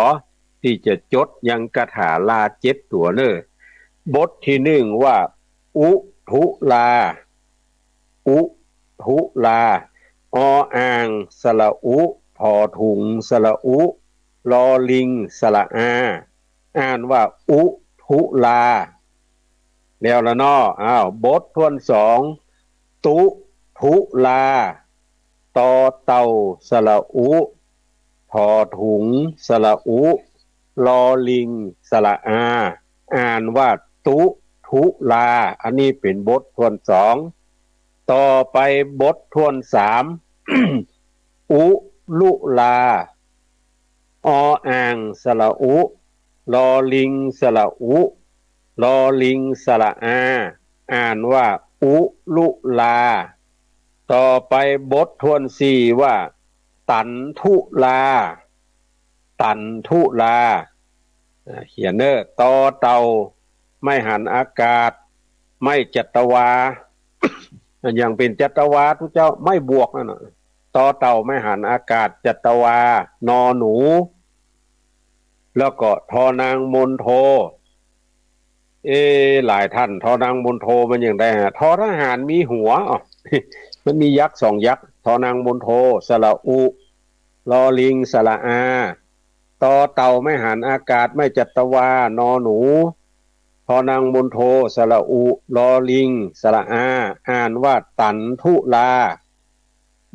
ตี้จะจดยังคาถาลาเจ็ดตั๋วเน่อ บทตี้นึ่งว่า อุทุลา อุทุลา ออ่างสระอุ ถอถุงสระอุ ลอลิงสระอา อ่านว่าอุทุลา แล้วละเนาะ อ้าว บทถ้วนสอง ตุทุลา ตอเต่าสระอุ ถอถุงสระอุ ลอลิงสระอา อ่านว่าตุทุลา อันนี้เป๋นบทถ้วนสอง ต่อไปบทถ้วนสาม อุลุลา ออ่างสระอุ ลอลิงสระอุ ลอลิงสระอา อ่านว่าอุลุลา ต่อไปบทถ้วนสี่ว่า ตันทุลา ตันทุลา อ่า เขียนเน่อ ตอเต่า ไม้หันอากาศ ไม้จัตวา อย่างเป๋นจัตวาตุ๊เจ้า ไม้บวกนั่นน่ะ ตอเต่าไม้หันอากาศ จัตวา นอหนู แล้วก็ทอนางมณโฑ เอ๊ะ หลายต้าน ทอนางมณโฑมันอย่างใดฮะ ทอทหารมีหัว อ๋อ มันมียักษ์สองยักษ์ ทอนางมณโฑ สระอุ ลอลิง สระอา ตอเต่าไม้หันอากาศ ไม้จัตวา นอหนู ทอนางมณโฑ สระอุ ลอลิง สระอา อ่านว่าตันทุลา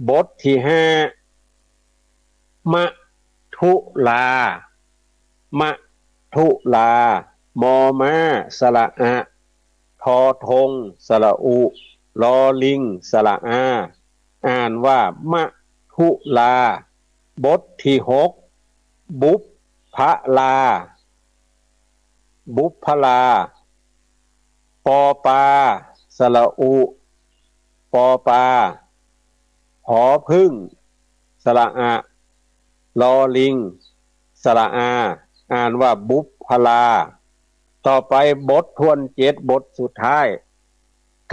บทตี้ห้า มะทุลา มะทุลา มอม้า สระอะ ทอธง สระอุ ลอลิง สระอา อ่านว่ามะทุลา บทตี้หก บุพพลา บุพพลา ปอปา สระอุ ปอปา ผอผึ้ง สระอะ ลอลิง สระอา อ่านว่าบุพพลา ต่อไปบทถ้วนเจ็ด บทสุดท้าย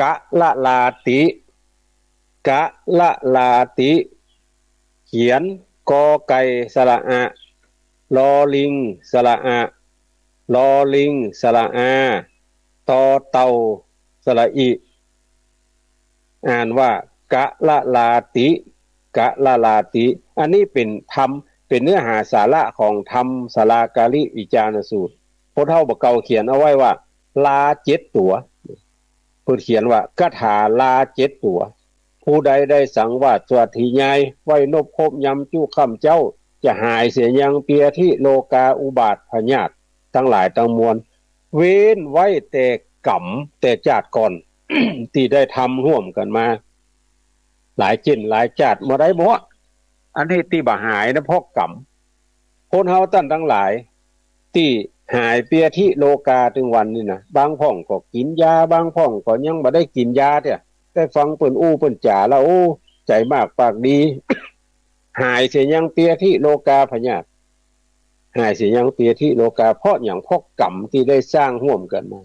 กะละลาติ กะละลาติ เขียน กอไก่ สระอะ ลอลิง สระอะ ลอลิง สระอา ตอเต่า สระอิ อ่านว่ากะละลาติ กะละลาติ อันนี้เป๋นธรรม เป๋นเนื้อหาสาระของธรรมสาลาการิวิจารณสูตร ผู้เฒ่าบ่าเก่าเขียนเอาไว้ว่า ลาเจ็ดตั๋ว เปิ้นเขียนว่าคาถาลาเจ็ดตั๋ว ผู้ใดได้สังวาสสวัสถีญาย ไหว้นบครบยำจุค่ำเจ๊า จะหายเสียยังเปียธิโลกาอุบาทพยาธิตังหลายตังมวล เว้นไว้แต่ก๋รรมแต่จาติก่อน ตี้ได้ทำฮ่วมกั๋นมา หลายจิ่นหลายจาติบ่ได้บ่ อันนี้ตี้บ่หายนะเพราะก๋รรม คนเฮาต้านตังหลาย ตี้หายเปียธิโลกาตึงวันนี้นะ บางพ่องก็กิ๋นยา บางพ่องก็ยังบ่ได้กิ๋นยาเตื้อ ได้ฟังเปิ้นอู้เปิ้นจ๋าแล้ว โอ้ ใจ๋มากปากดี หายเสียยังเปียธิโลกาพยาธิ หายเสียยังเปียธิโลกา เพราะหยัง เพราะก๋รรมตี้ได้สร้างฮ่วมกั๋นมา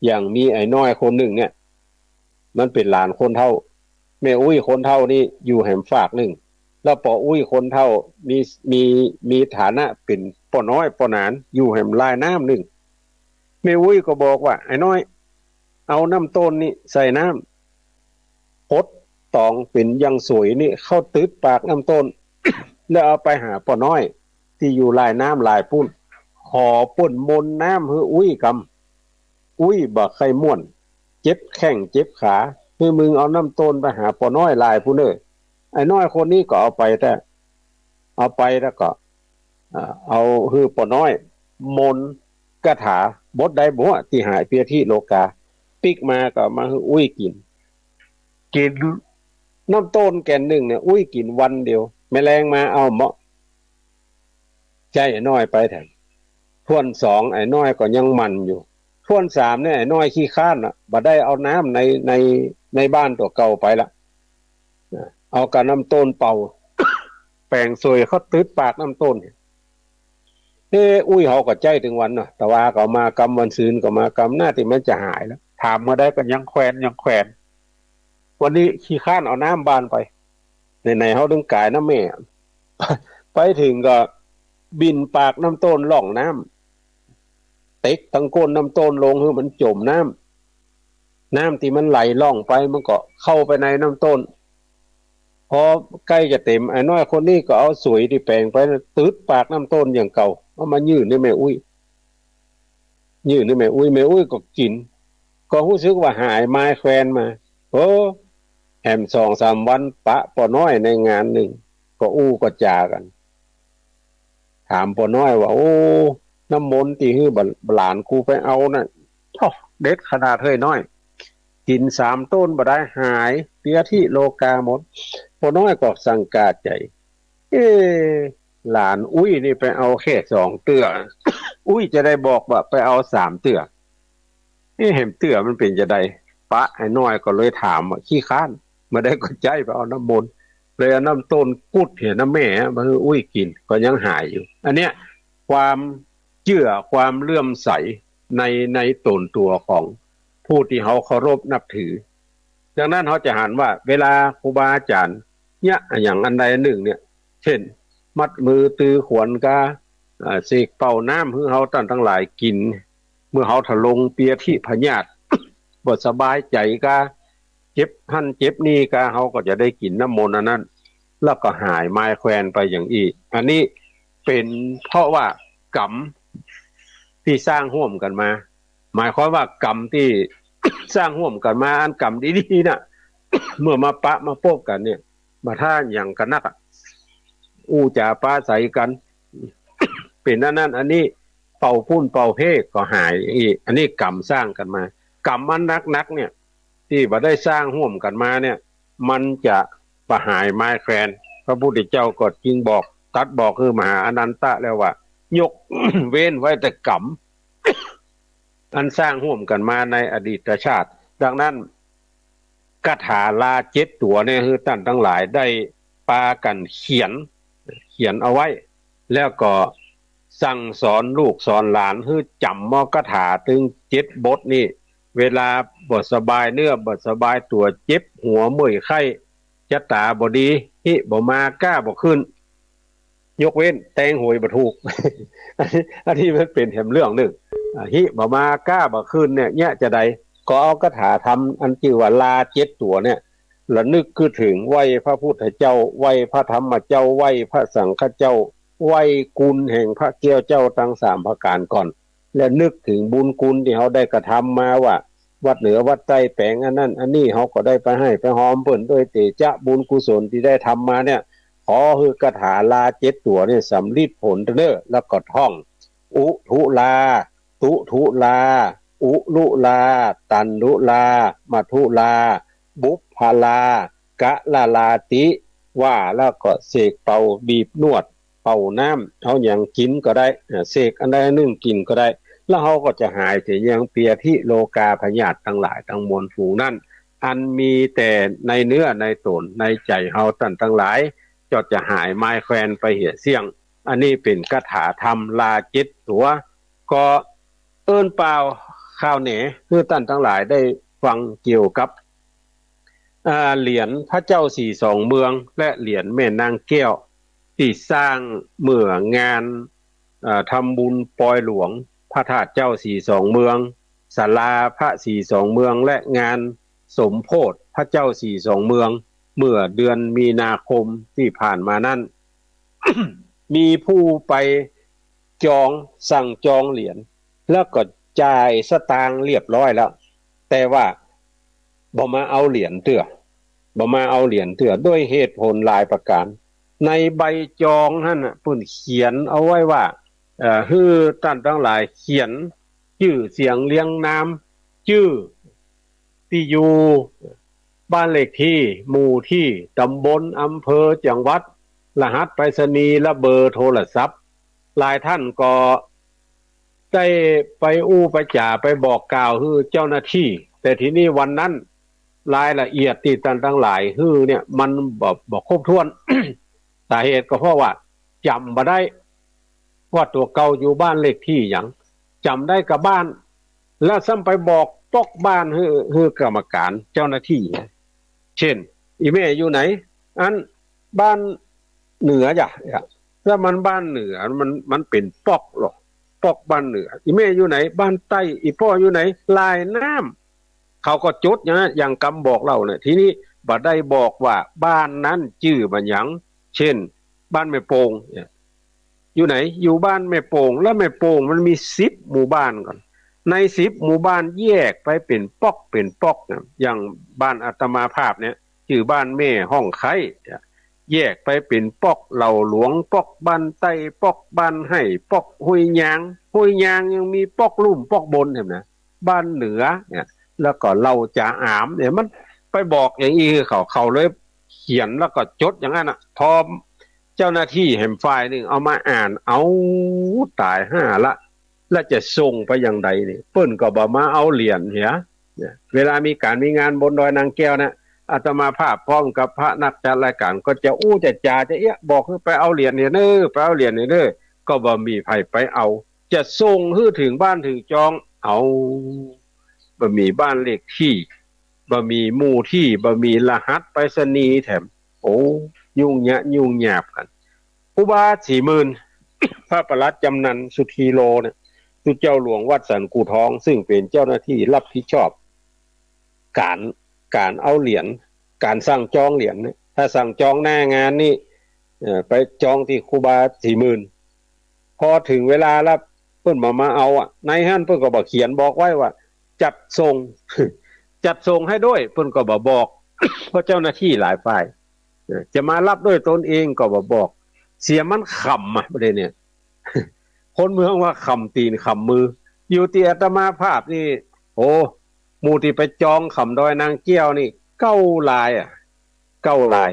อย่างมีไอ้น้อยคนนึ่งเนี่ย มันเป๋นหลานคนเฒ่า แม่อุ๊ยคนเฒ่านี่อยู่แหมฝากนึ่ง แล้วป้ออุ๊ยคนเฒ่ามี มี มีฐานะเป๋นป้อน้อยป้อหนาน อยู่แหมลายน้ำนึ่ง แม่อุ๊ยก็บอกว่า ไอ้น้อย เอาน้ำต้นนี่ใส่น้ำ ปดต๋องเป๋นยังสวยนี่เข้าตึ๊ดปากน้ำต้น แล้วเอาไปหาป้อน้อยตี้อยู่ลายน้ำลายปู๊น ขอเปิ้นมนต์น้ำหื้ออุ๊ยกำ อุ๊ยบ่ใค่ม่วน เจ็บแข้งเจ็บขา หื้อมึงเอาน้ำต้นไปหาป้อน้อยลายปู๊นเน่อ ไอ้น้อยคนนี้ก็เอาไปแต๊ เอาไปแล้วก็ อ่า เอาหื้อป้อน้อยมนต์คาถาบทใดบ่ตี้หายเปียธิโลกา ปิ๊กมาก็เอามาหื้ออุ๊ยกิ๋น กิ๋นน้ำต้นแก่นนึ่งเนี่ย อุ๊ยกิ๋นวันเดียว แม่แลงมาเอาเมาะ ใจ๊ไอ้น้อยไปแถม ถ้วนสองไอ้น้อยก็ยังหมั่นอยู่ ถ้วนสามเนี่ยไอ้น้อยขี้ค้านละ บ่ได้เอาน้ำใน ใน ในบ้านตั๋วเก่าไปละ เอาก้าน้ำต้นเป่า แป๋งสวยเข้าตึ๊ดปากน้ำต้น เอ๊ะ อุ๊ยเฮาก็ใจ๊ตึงวันเนาะ ตะวาก็เอามากำ วันซืนก็เอามากำ หน้าตี้มันจะหายแล้ว ถามเมื่อใดก็ยังแควนยังแควน วันนี้ขี้ค้านเอาน้ำบ้านไป ไหนๆ เฮาตึงก๋ายน้ำแม่ ไปเถิงก็บิ่นปากน้ำต้นล่องน้ำ เต็กตังก้นน้ำต้นลงหื้อมันจ๋มน้ำ น้ำตี้มันไหลล่องไปมันก็เข้าไปในน้ำต้น พอใก้จะเต๋ม ไอ้น้อยคนนี้ก็เอาสวยตี้แป๋งไปตึ๊ดปากน้ำต้นอย่างเก่า เอามายื่นหื้อแม่อุ๊ย ยื่นหื้อแม่อุ๊ย แม่อุ๊ยก็กิ๋น ก็ฮู้สึกว่าหายมายแควนมา โอ้ แหมสองสามวันปะป้อน้อยในงานนึ่ง ก็อู้ก็จ๋ากั๋น ถามป้อน้อยว่า โอ้ น้ำมนต์ตี้หื้อบ่า หลานกูไปเอาน่ะ โอ้ เด็ดขนาดเฮ้ยน้อย กิ๋นสามต้นบ่ได้ หายเปียธิโลกาหมด ป้อน้อยก็สังกาใจ๋ เอ๊ะ หลานอุ๊ยนี่ไปเอาแค่สองเตื้อ อุ๊ยจะได้บอกว่าไปเอาสามเตื้อ เอ๊ะ แหมเตื้อมันเป๋นจาใด ปะไอ้น้อยก็เลยถามว่า ขี้ค้าน เมื่อใดก็ใจ๊ไปเอาน้ำมนต์ เลยเอาน้ำต้นกุดเหียน้ำแม่มาหื้ออุ๊ยกิ๋น ก็ยังหายอยู่ อันเนี้ย ความเจื้อ ความเลื่อมใสใน ในต๋นตั๋วของผู้ตี้เฮาเคารพนับถือ ดังนั้นเฮาจะหันว่า เวลาครูบาอาจ๋ารย์เยียะอะหยังอันใดอันนึ่งเนี่ย เจ้น มัดมือตือขวัญกา อ่า เสกเป่าน้ำหื้อเฮาต้านตังหลายกิ๋น เมื่อเฮาทะลงเปียธิพยาธิ บ่สบายใจ๋กา เจ็บหั้นเจ็บนี่กา เฮาก็จะได้กิ๋นน้ำมนต์อันนั้น แล้วก็หายมายแควนไปอย่างอี้ อันนี้เป๋นเพราะว่ากรรมตี้สร้างฮ่วมกั๋นมา หมายความว่ากรรมตี้ สร้างฮ่วมกั๋นมา อันกรรมดีๆ น่ะ เมื่อมาปะมาปบกั๋นเนี่ย บ่ถ้าหยังกั๋นนักอะ อู้จ๋าปราศรัยกั๋น เป๋นอันนั้นอันนี้ เป่าปุ้นเป่าเพก็หายอี้ อันนี้กรรมสร้างกั๋นมา กรรมอันนักๆ เนี่ย ตี้บ่ได้สร้างฮ่วมกั๋นมาเนี่ย มันจะบ่หายมายแควน พระพุทธเจ้าก็จึงบอก ตรัสบอกหื้อมหาอานันทะแล้วว่า ยกเว้นไว้แต่กรรม อันสร้างฮ่วมกั๋นมาในอดีตชาติ ดังนั้น คาถาลาเจ็ดตั๋วเนี่ย หื้อต้านตังหลายได้ปากั๋นเขียน เขียนเอาไว้ แล้วก็สั่งสอนลูกสอนหลานหื้อจ๋ำเอาคาถาตึงเจ็ดบทนี่ เวลาบ่สบายเนื้อ บ่สบายตั๋ว เจ็บหัวเมื่อยไข้ จะต๋าบ่ดี หิบ่มาก้าบ่ขึ้น ยกเว้นแตงหวยบ่ถูก อันนี้ อันนี้มันเป๋นแหมเรื่องนึ่ง อ่า หิบ่มาก้าบ่ขึ้นเนี่ย เยียะจาใด ก็เอาคาถาธรรมอันจื้อว่าลาเจ็ดตั๋วเนี่ย ระนึกกึ๊ดเถิง ไหว้พระพุทธเจ้า ไหว้พระธรรมเจ้า ไหว้พระสังฆเจ้า ไหว้กุณแห่งพระแก้วเจ้าตังสามประก๋านก่อน และนึกเถิงบุญคุณตี้เฮาได้กระทำมาว่า วัดเหนือวัดใต้แป๋งอันนั้นอันนี้ เฮาก็ได้ไปให้ไปฮอมเปิ้น ด้วยเตจะบุญกุศลตี้ได้ทำมาเนี่ย ขอหื้อคาถาลาเจ็ดตั๋วเนี่ยสำเร็จผลเต๊อะเน่อ แล้วก็ท่อง อุทุลา ตุทุลา อุลุลา ตันลุลา มัทุลา บุพพลา กะละลาติ ว่าแล้วก็เสกเป่าบีบนวด เป่าน้ำ เอาหยังกิ๋นก็ได้ อ่า เสกอันใดอันนึ่งกิ๋นก็ได้ แล้วเฮาก็จะหายจากยังเปียพิโรคาพยาธิตังหลายตังมวลฝูงนั้น อันมีแต่ในเนื้อในต๋นในใจ๋เฮาต้านตังหลาย ก็จะหายมายแควนไปเหียเสี้ยง อันนี้เป๋นคาถาธรรมลาเจ็ดตั๋ว ก็เอิ้นป่าวข่าวแหน่หื้อต้านตังหลายได้ฟังเกี่ยวกับ อ่า เหรียญพระเจ้าสี่สองเมือง และเหรียญแม่นางแก้ว ตี้สร้างเมื่องาน อ่า ทำบุญปอยหลวงพระธาตุเจ้าสี่สองเมือง ศาลาพระสี่สองเมือง และงานสมโภชพระเจ้าสี่สองเมือง เมื่อเดือนมีนาคมตี้ผ่านมานั้น มีผู้ไปจอง สั่งจองเหรียญ แล้วก็จ่ายสตางค์เรียบร้อยแล้ว แต่ว่าบ่มาเอาเหรียญเตื้อ บ่มาเอาเหรียญเตื้อ ด้วยเหตุผลหลายประก๋าน ในใบจองหั้นน่ะ เปิ้นเขียนเอาไว้ว่า เอ่อ หื้อต้านตังหลายเขียนจื้อเสียงเรียงนาม จื้อตี้อยู่ บ้านเลขตี้ หมู่ตี้ ต๋ำบล อำเภอ จังหวัด รหัสไปรษณีย์ และเบอร์โทรศัพท์ หลายต้านก็ได้ไปอู้ไปจ๋าไปบอกกล่าวหื้อเจ้าหน้าตี้ แต่ทีนี้วันนั้นรายละเอียดตี้ต้านตังหลายหื้อเนี่ย มันบ่ บ่ครบถ้วน สาเหตุก็เพราะว่าจ๋ำบ่ได้ ว่าตั๋วเก่าอยู่บ้านเลขตี้หยัง จ๋ำได้ก้าบ้าน แล้วซ้ำไปบอกป๊อกบ้านหื้อ หื้อกรรมก๋านเจ้าหน้าตี้ เจ้น อี่แม่อยู่ไหน อันบ้านเหนือจ้ะ แล้วมันบ้านเหนือ มัน มันเป๋นป๊อกหรอ ป๊อกบ้านเหนือ อี่แม่อยู่ไหน บ้านใต้ อี่ป้ออยู่ไหน ลายน้ำ เขาก็จดอย่างนั้น อย่างกำบอกเล่าเนี่ย ทีนี้บ่ได้บอกว่าบ้านนั้นจื้อบ่าหยัง เจ้น บ้านแม่โป่งเนี่ย อยู่ไหน อยู่บ้านแม่โป่ง แล้วแม่โป่งมันมีสิบหมู่บ้านก่อน ในสิบหมู่บ้านแยกไปเป๋นป๊อกเป๋นป๊อกนะ อย่างบ้านอาตมาภาพเนี่ย จื้อบ้านแม่ฮ่องไคล้ แยกไปเป๋นป๊อกเหล่าหลวง ป๊อกบ้านใต้ ป๊อกบ้านไฮ่ ป๊อกห้วยยาง ห้วยยางยังมีป๊อกลุ่มป๊อกบนเห็นไหม บ้านเหนือเนี่ย แล้วก็เหล่าจ๋าอามเนี่ย มันไปบอกอย่างอี้เขา เขาเลยเขียนแล้วก็จดอย่างนั้นน่ะ พอเจ้าหน้าตี้แหมฝ่ายนึ่งเอามาอ่าน เอา ต๋ายห่าละ แล้วจะส่งไปอย่างใดนี่ เปิ้นก็บ่มาเอาเหรียญเหีย เนี่ย เวลามีก๋านมีงานบนดอยนางแก้วนะ อาตมาภาพพร้อมกับพระนักจัดรายก๋านก็จะอู้จะจ๋าจะเอี้ยะ บอกหื้อไปเอาเหรียญเหียเน่อ ไปเอาเหรียญเหียเน่อ ก็บ่มีใผไปเอา จะส่งหื้อเถิงบ้านเถิงจอง เอา บ่มีบ้านเลขตี้ บ่มีหมู่ตี้ บ่มีรหัสไปรษณีย์แถม โอ้ ยุ่งยะ ยุ่งยากกั๋น ครูบาศรีหมื่น พระปลัดจำนันสุธีโลเนี่ย คือเจ้าหลวงวัดสันกู่ทอง ซึ่งเป๋นเจ้าหน้าตี้รับผิดชอบก๋าน ก๋านเอาเหรียญ ก๋านสั่งจองเหรียญเนี่ย ถ้าสั่งจองหน้างานนี่ เอ่อ ไปจองตี้ครูบาศรีหมื่น พอเถิงเวลาแล้วเปิ้นบ่มาเอาอะ ในหั้นเปิ้นก็บ่เขียนบอกไว้ว่า จัดส่ง จัดส่งให้ด้วย เปิ้นก็บ่บอก เพราะเจ้าหน้าตี้หลายฝ่าย เออ จะมารับด้วยตนเองก็บ่บอก เสียมันขำอะ ประเด็นเนี่ย คนเมืองว่าขำตี๋นขำมือ อยู่ตี้อาตมาภาพนี่ โอ้ หมู่ตี้ไปจองขำดอยนางแก้วนี่ เก้ารายอะ เก้าราย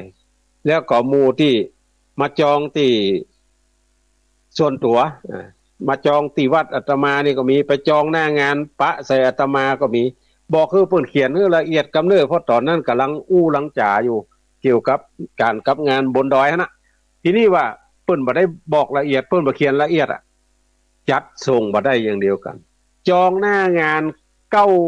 แล้วก็หมู่ตี้มาจองตี้ส่วนตั๋ว อ่า มาจองตี้วัดอาตมานี่ก็มี ไปจองหน้างานปะใส่อาตมาก็มี บอกหื้อเปิ้นเขียนหื้อละเอียดกำเน่อ เพราะต๋อนนั้นก่ำลังอู้ลังจ๋าอยู่ เกี่ยวกับก๋านกับงานบนดอยหั้นนะ ทีนี้ว่าเปิ้นบ่ได้บอกละเอียด เปิ้นบ่เขียนละเอียดอะ จัดส่งบ่ได้อย่างเดียวกั๋น จองหน้างานเก้า